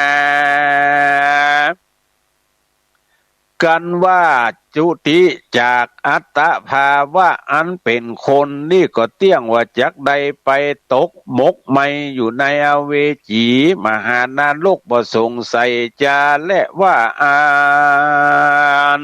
กันว่าจุติจากอัตตภาวะอันเป๋นคน นี่ก็เตี้ยงว่าจักได้ไปตกหมกไหม้อยู่ในอเวจี มหานรก บ่สงสัยจาแลว่าอั้น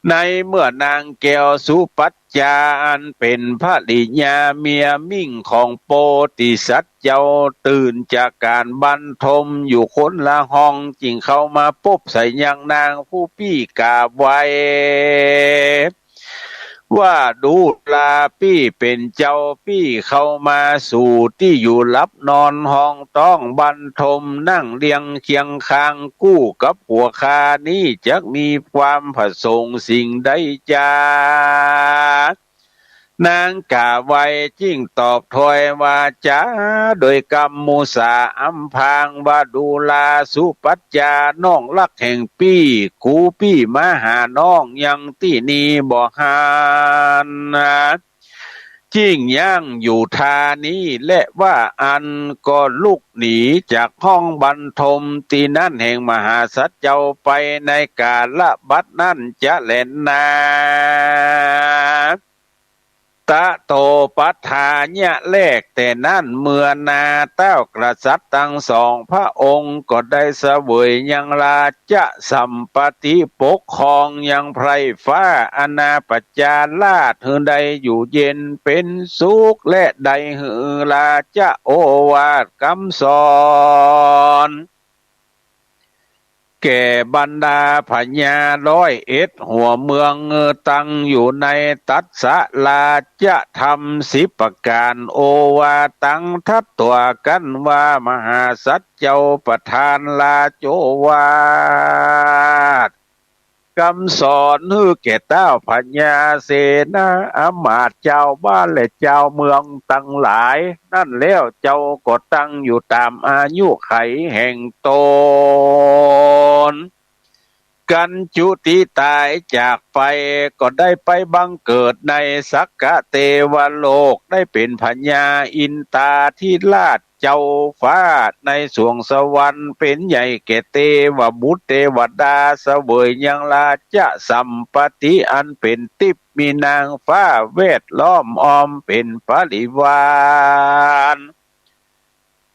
ในเมื่อนางแก้วสุปัจจาอันเป๋นภริยาเมียมิ่งของโพธิสัตว์เจ้าตื่นจากก๋านบรรทมอยู่คนละห้อง จิ่งเข้ามาปบใส่ยังนางผู้ปี้ก๋าไวว่า ดูราปี้เป๋นเจ้า ปี้เข้ามาสู่ตี้อยู่หลับนอนห้องต้องบรรทม นั่งเรียงเคียงข้างกู้กับผัวข้านี้ จักมีความประสงค์สิ่งใดจา นางก๋าไวจิ่งตอบถ้อยว่า จา โดยกำมุสาอำพรางว่า ดูราสุปัจจา น้องฮักแห่งปี้ กูปี้มาหาน้องยังตี้นี่บ่หัน จิ่งยั้งอยู่ท่านี้แลว่าอั้น ก็ลุกหนีจากห้องบรรทมตี้นั้นแห่งมหาสัตว์เจ้าไปในกาละบัดนั้นจะแลนา ตะโตปัฏฐายะ แลแต่นั้นเมื่อนา เต้ากษัตริย์ตังสองพระองค์ก็ได้เสวยยังราชสัมปัตติปกครองยังไพร่ฟ้าอาณาประชาราช หื้อได้อยู่เย็นเป๋นสุข และได้หื้อราชโอวาทกำสอน แก่บรรดาพญาร้อยเอ็ดหัวเมือง ตั้งอยู่ในตัสสะราชธรรมสิบประก๋าน โอวาตัง ตรัสตวากั๋นว่า มหาสัตว์เจ้าประทานราชโอวาทกำสอนหื้อแก่เต้าพญาเสนาอำมาตย์ จาวบ้านและจาวเมืองตังหลาย นั้นแล้วเจ้าก็ตั้งอยู่ต๋ามอายุขัยแห่งต๋น กันจุติต๋ายจากไป ก็ได้ไปบังเกิดในสักกะเตวโลก ได้เป๋นพญาอินทาธิราช เจ้าฟ้าในสวงสวรรค์ เป๋นใหญ่แก่เตวบุตรเตวดา เสวยยังราชสัมปัตติอันเป๋นติ๊บ มีนางฟ้าแวดล้อมอ้อมเป๋นปริวาร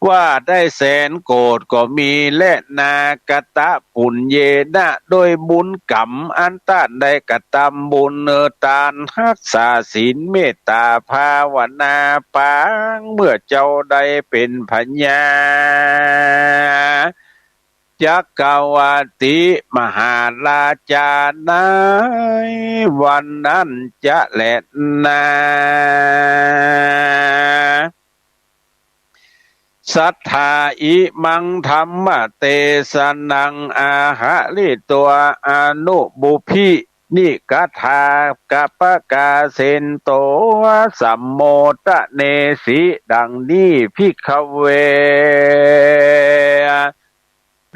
ว่าได้แสนโกฏก็มีแล นากะตะปุญเญนะ ด้วยบุญกรรมอันต้านได้กระตำบุญ เออ ตาน ฮักษาศีล เมตตา ภาวนา ปางเมื่อเจ้าได้เป๋นพญา จักรวรรดิมหาราชาในวันนั้นจะแลนา สัทธา อิมังธัมมเตสนัง อาหะริตวา อนุปุพพิ นิกถา กัปปะกาเสนโต สัมโมทะเนสิ ดังนี้ ภิกขเว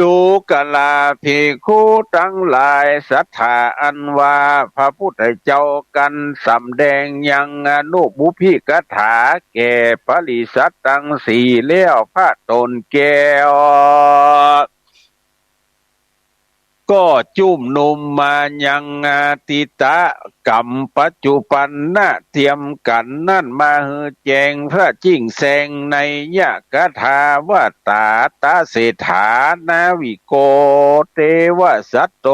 ดูกราภิกขุตังหลาย สัทธา อันว่าพระพุทธเจ้ากั๋นสำแดงยังอนุปุพพิกถาแก่ปริษัทตังสี่แล้ว พระต๋นแก้ว ก็จุมนุมมายังอดีตกัมปัจจุบันนะเตียมกั๋นนั้น มาหื้อแจ้งพระjinghแสง นัยยกถาว่า ตถาเศรษฐา นาวิโก เตวสัตโต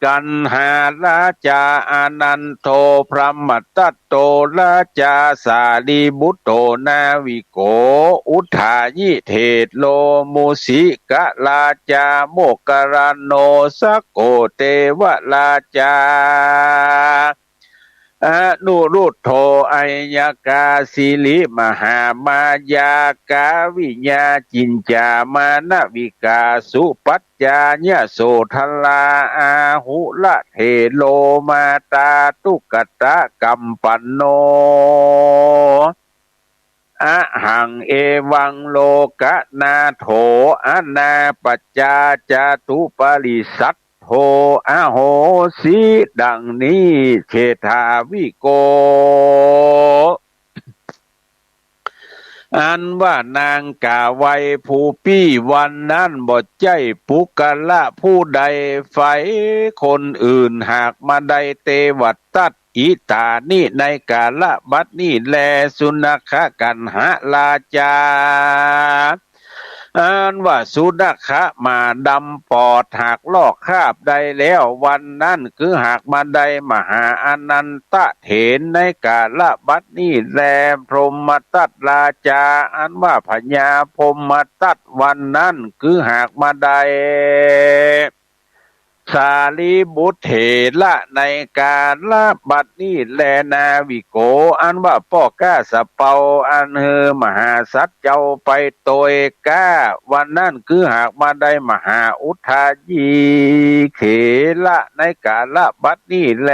กัณหาราชา อานันโท พรหมทัตโต ราชา สารีปุตโต นาวิโก อุทายิเถโร มูสิกราชา โมคคัลลาโน สกโก เตวราชา อนุรุทโธ อัยยกา สิริมหามายา กาวิญญา จินจา มาณวิกา สุปัจจายโสธรา อาหุระเถโร มาตา ทุกขตะกัมปันโน อะหัง เอวัง โลกนาโถ อนาปัจจา จตุปริสัทโธ อโหสิ ดังนี้ เศรษฐาวิโก อันว่านางกล่าวไว้ ผู้ปี้วันนั้นบ่ใจ้ปุคคละผู้ใด ใฝคนอื่น หากมาได้เตวทัต อิตานิ ในกาละบัดนี้แล สุนัขกัณหราชา อันว่าสุนัขหมาดำปอด หากลอกคาบได้แล้ววันนั้น คือหากมาได้มหาอานันทเถร ในกาละบัดนี้แล พรหมทัตราชา อันว่าพญาพรหมทัตวันนั้น คือหากมาได้ สารีบุตรเถระ ในกาละบัดนี้แล นาวิโก อันว่าป้อก๊าสะเปา อันหื้อมหาสัตว์เจ้าไปโตยก๊าวันนั้น คือหากมาได้มหาอุทายีเถระ ในกาละบัดนี้แล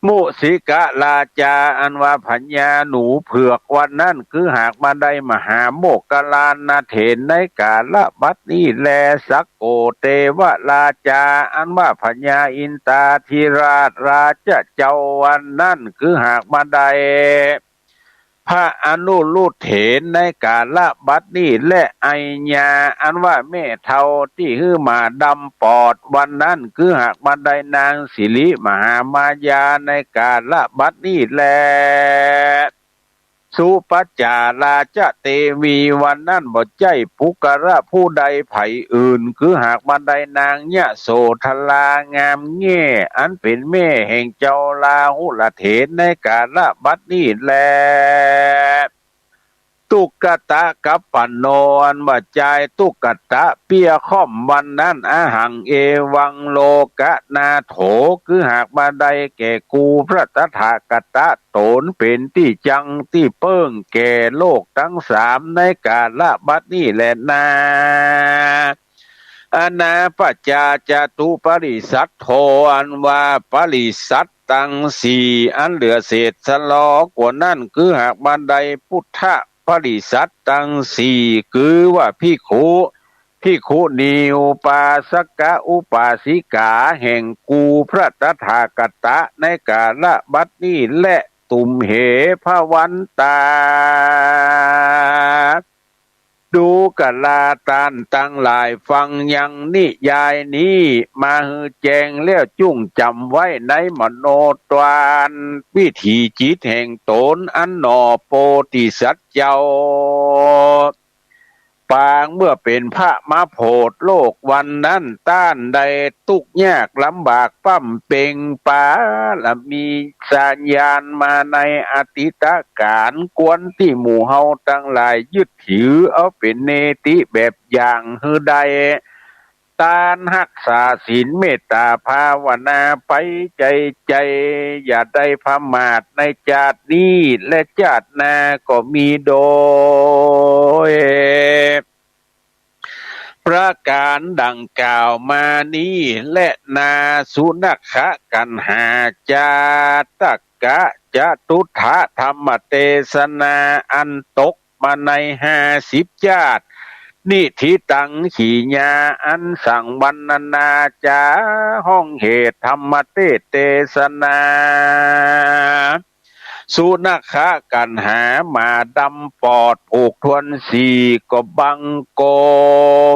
มูสิกราชา อันว่าพญาหนูเผือกวันนั้น คือหากมาได้มหาโมคคัลลานะเถร ในกาละบัดนี้แล สกโก เตวราชา อันว่าพญาอินทาธิราชราชเจ้าวันนั้น คือหากมาได้ พระอนุรุทธเถร ในกาละบัดนี้แล อัยยา อันว่าแม่เฒ่าตี้หื้อหมาดำปอดวันนั้น คือหากมาได้นางสิริมหามายา ในกาละบัดนี้แล สุปัจจาราชเตวี วันนั้นบ่ใจ้ปุคคละผู้ใดใผอื่น คือหากมาได้นางยโสธรางามแง่ อันเป๋นแม่แห่งเจ้าราหุลเถร ในกาละบัดนี้แล ทุกขตะกัปปันโน อันว่าจายทุกขตะเปี้ยค่อมวันนั้น อะหัง เอวัง โลกนาโถ คือหากมาได้แก่กูพระตถาคตะ ต๋นเป๋นตี้จั้งตี้เปิ้งแก่โลกตังสาม ในกาละบัดนี้แลนา อนาปัจจาจตุปริสัทโธ อันว่าปริสัทตังสี่ อันเหลือเศษสะลอกว่านั้น คือหากมาได้ปุทธปริสัทตังสี่ คือว่าภิกขุ ภิกขุณี อุปาสกะอุปาสิกา แห่งกูพระตถาคตะ ในกาละบัดนี้แล ตุมเห ภวันตา ดูกราต้านตังหลาย ฟังยังนิยายนี้ มาหื้อแจ้งแล้วจุ่งจ๋ำไว้ในมโนทวาร วิถีจิตแห่งต๋นอันหนอ โพธิสัตว์เจ้า ปางเมื่อเป๋นพระมาโผดโลกวันนั้น ต้านได้ตุ๊กข์ยากลำบาก ปำเป็งปารมี สานยานมาในอดีตก๋าล ควรตี้หมู่เฮาตังหลายยึดถือเอาเป๋นเนติแบบอย่างหื้อได้ ต้านฮักษาศีลเมตต๋าภาวนาไปใจ๋ใจ๋ อย่าได้ประมาทในจาตินี้ และจาติหน้าก็มีโดย ประก๋านดังกล่าวมานี้แลนา สุนัขคันหา จาตกะจตุตถะธรรมเตสนา อันตกมาในห้าสิบจาติ นิธิตัง ขีญา อันสังวรรณนาจ๋า ห้องเหตุธรรมเตสนา สุนัขคันหา หมาดำปอดผูกถ้วนสี่ ก็บังค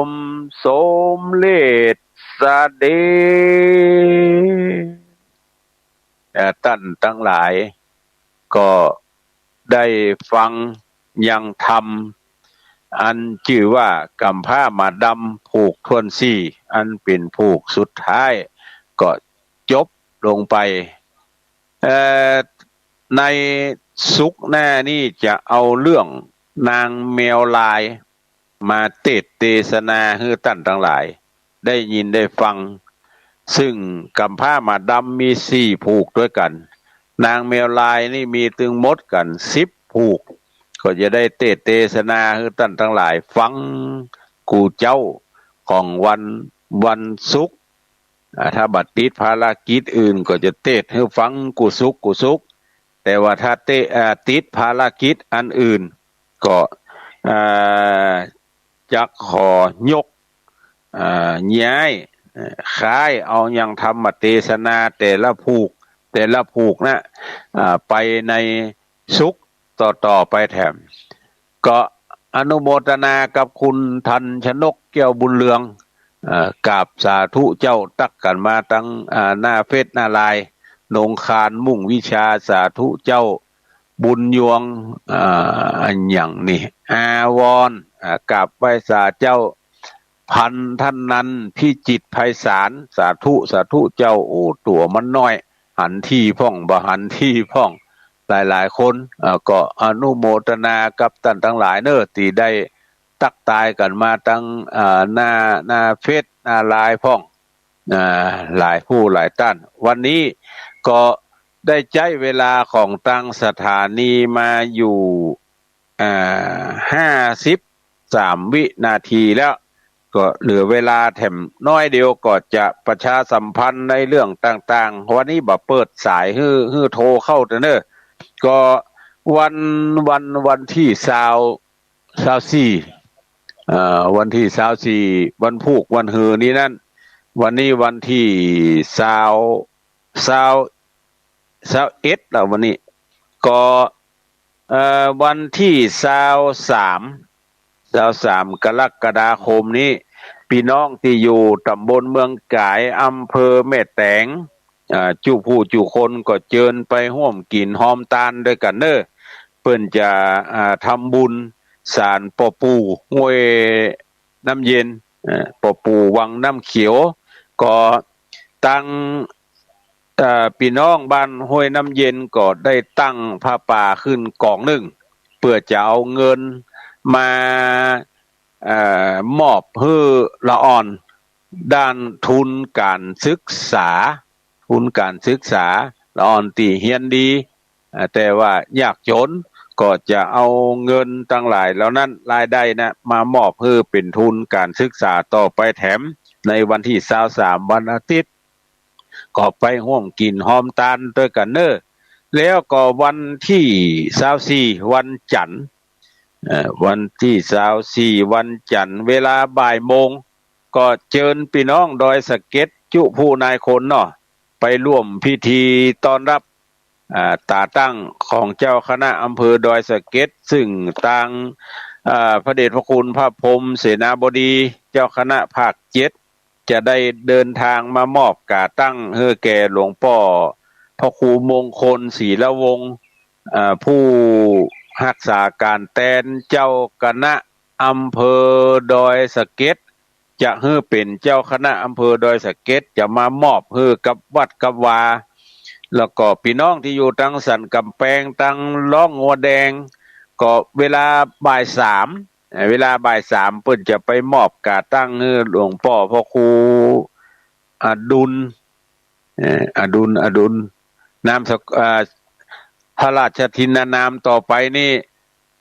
มสมเร็จเสด็จ เอ่อ ต้านตังหลายก็ได้ฟังยังธรรม อันจื้อว่ากำพร้าหมาดำผูกถ้วนสี่ อันเป๋นผูกสุดท้าย ก็จบลงไป เอ่อ ในศุกร์หน้านี้จะเอาเรื่องนางแมวลาย มาเตสน์เตสนาหื้อต้านตังหลายได้ยินได้ฟัง ซึ่งกำพร้าหมาดำมีสี่ผูกตวยกั๋น นางแมวลายนี่มีตึงหมดกั๋นสิบผูก ก็จะได้เตสน์เตสนาหื้อต้านตังหลายฟังกู้เจ๊าของวัน วันศุกร์ อ่า ถ้าบ่ติดภารกิจอื่นก็จะเตสน์หื้อฟังกู้ศุกร์ กู้ศุกร์ แต่ว่าถ้าเตสน์ อ่า ติดภารกิจอันอื่น ก็ อ่า จะขอยก อ่า ย้าย เอ่อ ค้ายเอายังธรรมเตสนาแต่ละผูก แต่ละผูกนะ อ่า ไปในศุกร์ต่อๆ ไปแถม ก็อนุโมทนากับคุณทันชนก แก้วบุญเรือง เอ่อ กราบสาธุเจ้า ตั๊กกั๋นมาตัง อ่า หน้าเฟซหน้าไลน์ นงคารมุ่งวิชา สาธุเจ้า บุญยวง อ่า อันหยังนี่ อาวรณ์ อ่า กราบไหว้สาเจ้า พันธนันท์ พิจิตรไพศาล สาธุ สาธุเจ้า โอ้ ตั๋วมันน้อย หันทีพ่อง บ่หันทีพ่อง หลายๆ คน อ่า ก็อนุโมทนากับต้านตังหลายเน่อ ตี้ได้ตั๊กทายกั๋นมาตัง อ่า หน้า หน้าเฟซหน้าไลน์พ่อง อ่า หลายผู้หลายต้าน วันนี้ก็ได้ใจ๊เวลาของตางสถานีมาอยู่ อ่า ห้าสิบสามวินาทีแล้ว ก็เหลือเวลาแถมน้อยเดียว ก็จะประชาสัมพันธ์ในเรื่องต่างๆ วันนี้บ่เปิดสายหื้อ หื้อโทรเข้าเต๊อะเน่อ ก็วัน วัน วันตี้ซาว ซาวสี่ เอ่อ วันตี้ซาวสี่ วันพูกวันหือนี้นั้น วันนี้วันตี้ซาว ซาว ซาวเอ็ดแล้ววันนี้ ก็ เอ่อ วันตี้ซาวสาม ซาวสาม กรกฎาคมนี้ ปี้น้องตี้อยู่ต๋ำบลเมืองก๋าย อำเภอแม่แตง อ่า จุผู้จุคนก็เจิญไปฮ่วมกิ๋นฮอมตานตวยกั๋นเน่อ เปิ้นจะ อ่า ทำบุญศาลป้อปู่ห้วยน้ำเย็น เอ่อ ป้อปู่วังน้ำเขียว ก็ตัง เอ่อ ปี้น้องบ้านห้วยน้ำเย็นก็ได้ตั้งผ้าป่าขึ้นก๋องนึ่ง เปื้อจะเอาเงินมา เอ่อ มอบหื้อละอ่อน ด้านทุนก๋านศึกษา ทุนก๋านศึกษา ละอ่อนตี้เฮียนดี อ่า แต่ว่ายากจ๋น ก็จะเอาเงินตังหลายเหล่านั้น รายได้นะ มามอบหื้อเป๋นทุนก๋านศึกษาต่อไปแถม ในวันตี้ซาวสาม วันอาทิตย์ ก็ไปฮ่วมกิ๋นฮอมตานตวยกั๋นเน่อ แล้วก็วันตี้ซาวสี่ วันจั๋นทร์ เอ่อ วันตี้ซาวสี่ วันจั๋นทร์ เวลาบ่ายโมง ก็เจิญปี้น้องดอยสะเก็ด จุผู้นายคนเนาะ ไปร่วมพิธีต้อนรับ อ่า ต๋าตั้งของเจ้าคณะอำเภอดอยสะเก็ด ซึ่งตาง อ่า พระเดชพระคุณพระพรหมเสนาบดี เจ้าคณะภาคเจ็ด จะได้เดินตางมามอบก๋าตั้งหื้อแก่หลวงป้อพระครูมงคลศิลวงศ์ อ่า ผู้ฮักษาก๋านแตนเจ้าคณะอำเภอดอยสะเก็ด จะหื้อเป๋นเจ้าคณะอำเภอดอยสะเก็ด จะมามอบหื้อกับวัดกับวา แล้วก็ปี้น้องตี้อยู่ตังสันก๋ำแปง ตังล้องงัวแดง ก็เวลาบ่ายสาม เอ่อ เวลาบ่ายสามเปิ้นจะไปมอบก๋าตั้งหื้อหลวงป้อพระครูอดุล เอ่อ อดุล อดุล นามสก- เอ่อ พระราชทินนามต่อไปนี่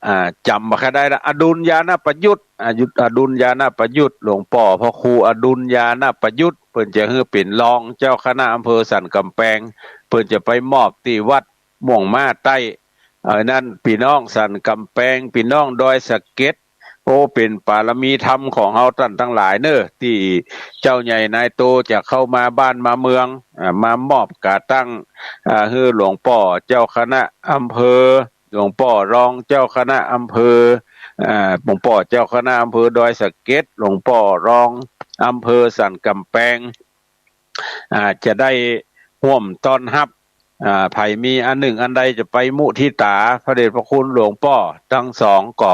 อ่า จ๋ำบ่ค่อยได้ละ อดุลญาณประยุต อดุล อดุลญาณประยุต หลวงป้อพระครูอดุลญาณประยุต เปิ้นจะหื้อเป๋นรองเจ้าคณะอำเภอสันก๋ำแปง เปิ้นจะไปมอบตี้วัดม่วงม้าใต้ เอ่อ นั้นปี้น้องสันก๋ำแปง ปี้น้องดอยสะเก็ด โอ้ เป๋นปารมีธรรมของเฮาต้านตังหลายเน่อ ตี้เจ้าใหญ่นายโตจะเข้ามาบ้านมาเมือง อ่า มามอบก๋าตั้ง อ่า หื้อหลวงป้อเจ้าคณะอำเภอ หลวงป้อรองเจ้าคณะอำเภอ อ่า หลวงป้อเจ้าคณะอำเภอดอยสะเก็ด หลวงป้อรองอำเภอสันก๋ำแปง อ่า จะได้ฮ่วมต้อนฮับ อ่า ใผมีอันนึ่งอันใดจะไปมุทิตาพระเดชพระคุณหลวงป้อตังสองก็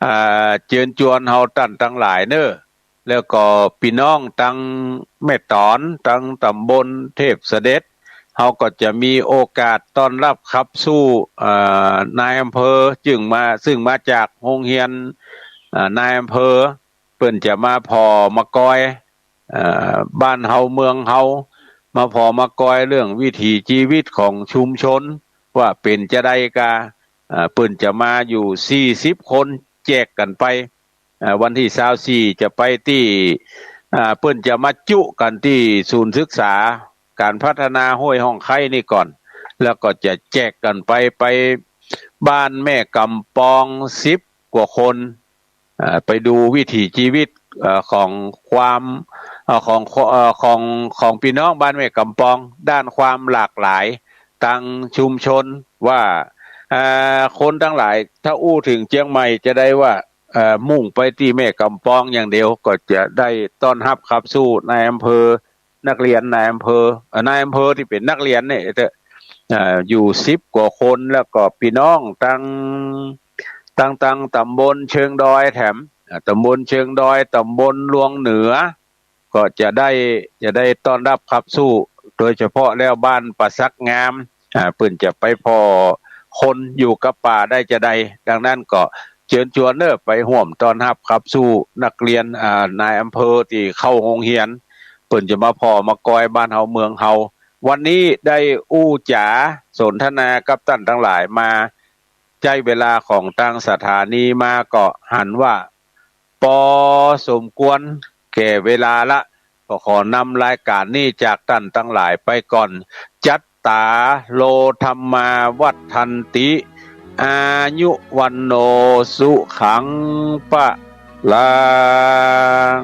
อ่า เจิญจวนเฮาต้านตังหลายเน่อ แล้วก็ปี้น้องตังแม่ต๋อน ตังต๋ำบลเทพเสด็จ เฮาก็จะมีโอกาสต้อนฮับขับสู้ อ่า นายอำเภอ ซึ่งมา ซึ่งมาจากโฮงเฮียน อ่า นายอำเภอ เปิ้นจะมาผ่อมากอย เอ่อ บ้านเฮาเมืองเฮา มาผ่อมากอยเรื่องวิถีจีวิตของชุมชน ว่าเป๋นจาใดกา เอ่อ เปิ้นจะมาอยู่สี่สิบคน แจกกั๋นไป เอ่อ วันตี้ซาวสี่จะไปตี้ อ่า เปิ้นจะมาจุกั๋นตี้ศูนย์ศึกษาก๋านพัฒนาห้วยฮ่องไคนี่ก่อน แล้วก็จะแจกกั๋นไป ไปบ้านแม่ก๋ำปองสิบกว่าคน เอ่อ ไปดูวิถีจีวิต เอ่อ ของความ เอ่อ ของ เอ่อ ของ ของปี้น้องบ้านแม่ก๋ำปอง ด้านความหลากหลายตางชุมชน ว่า เอ่อ คนตังหลายถ้าอู้เถิงเจียงใหม่จะได้ว่า เอ่อ มุ่งไปตี้แม่ก๋ำปองอย่างเดียว ก็จะได้ต้อนฮับขับสู้นายอำเภอ นักเรียนนายอำเภอ เอ่อ นายอำเภอตี้เป๋นนักเรียนเนี่ยเต๊อะ เอ่อ อยู่สิบกว่าคน แล้วก็ปี้น้องตัง ตัง ตังต๋ำบลเชิงดอยแถม อ่า ต๋ำบลเชิงดอย ต๋ำบลลวงเหนือ ก็จะได้ จะได้ต้อนฮับขับสู้ โดยเฉพาะแล้วบ้านป่าสักงาม อ่า เปิ้นจะไปผ่อคนอยู่กับป่าได้จาใด ดังนั้นก็เจิญจวนเน่อ ไปฮ่วมต้อนฮับขับสู้นักเรียน อ่า นายอำเภอตี้เข้าโฮงเฮียน เปิ้นจะมาผ่อมากอยบ้านเฮาเมืองเฮา วันนี้ได้อู้จ๋าสนทนากับต้านตังหลายมา ใจ๊เวลาของตางสถานีมาก็หันว่าปอสมควรแก่เวลาละ ก็ขอนำรายก๋านนี้จากต้านตังหลายไปก่อน จัตตาโร ธัมมา วัฑฒันติ อายุ วัณโณ สุขัง พะลัง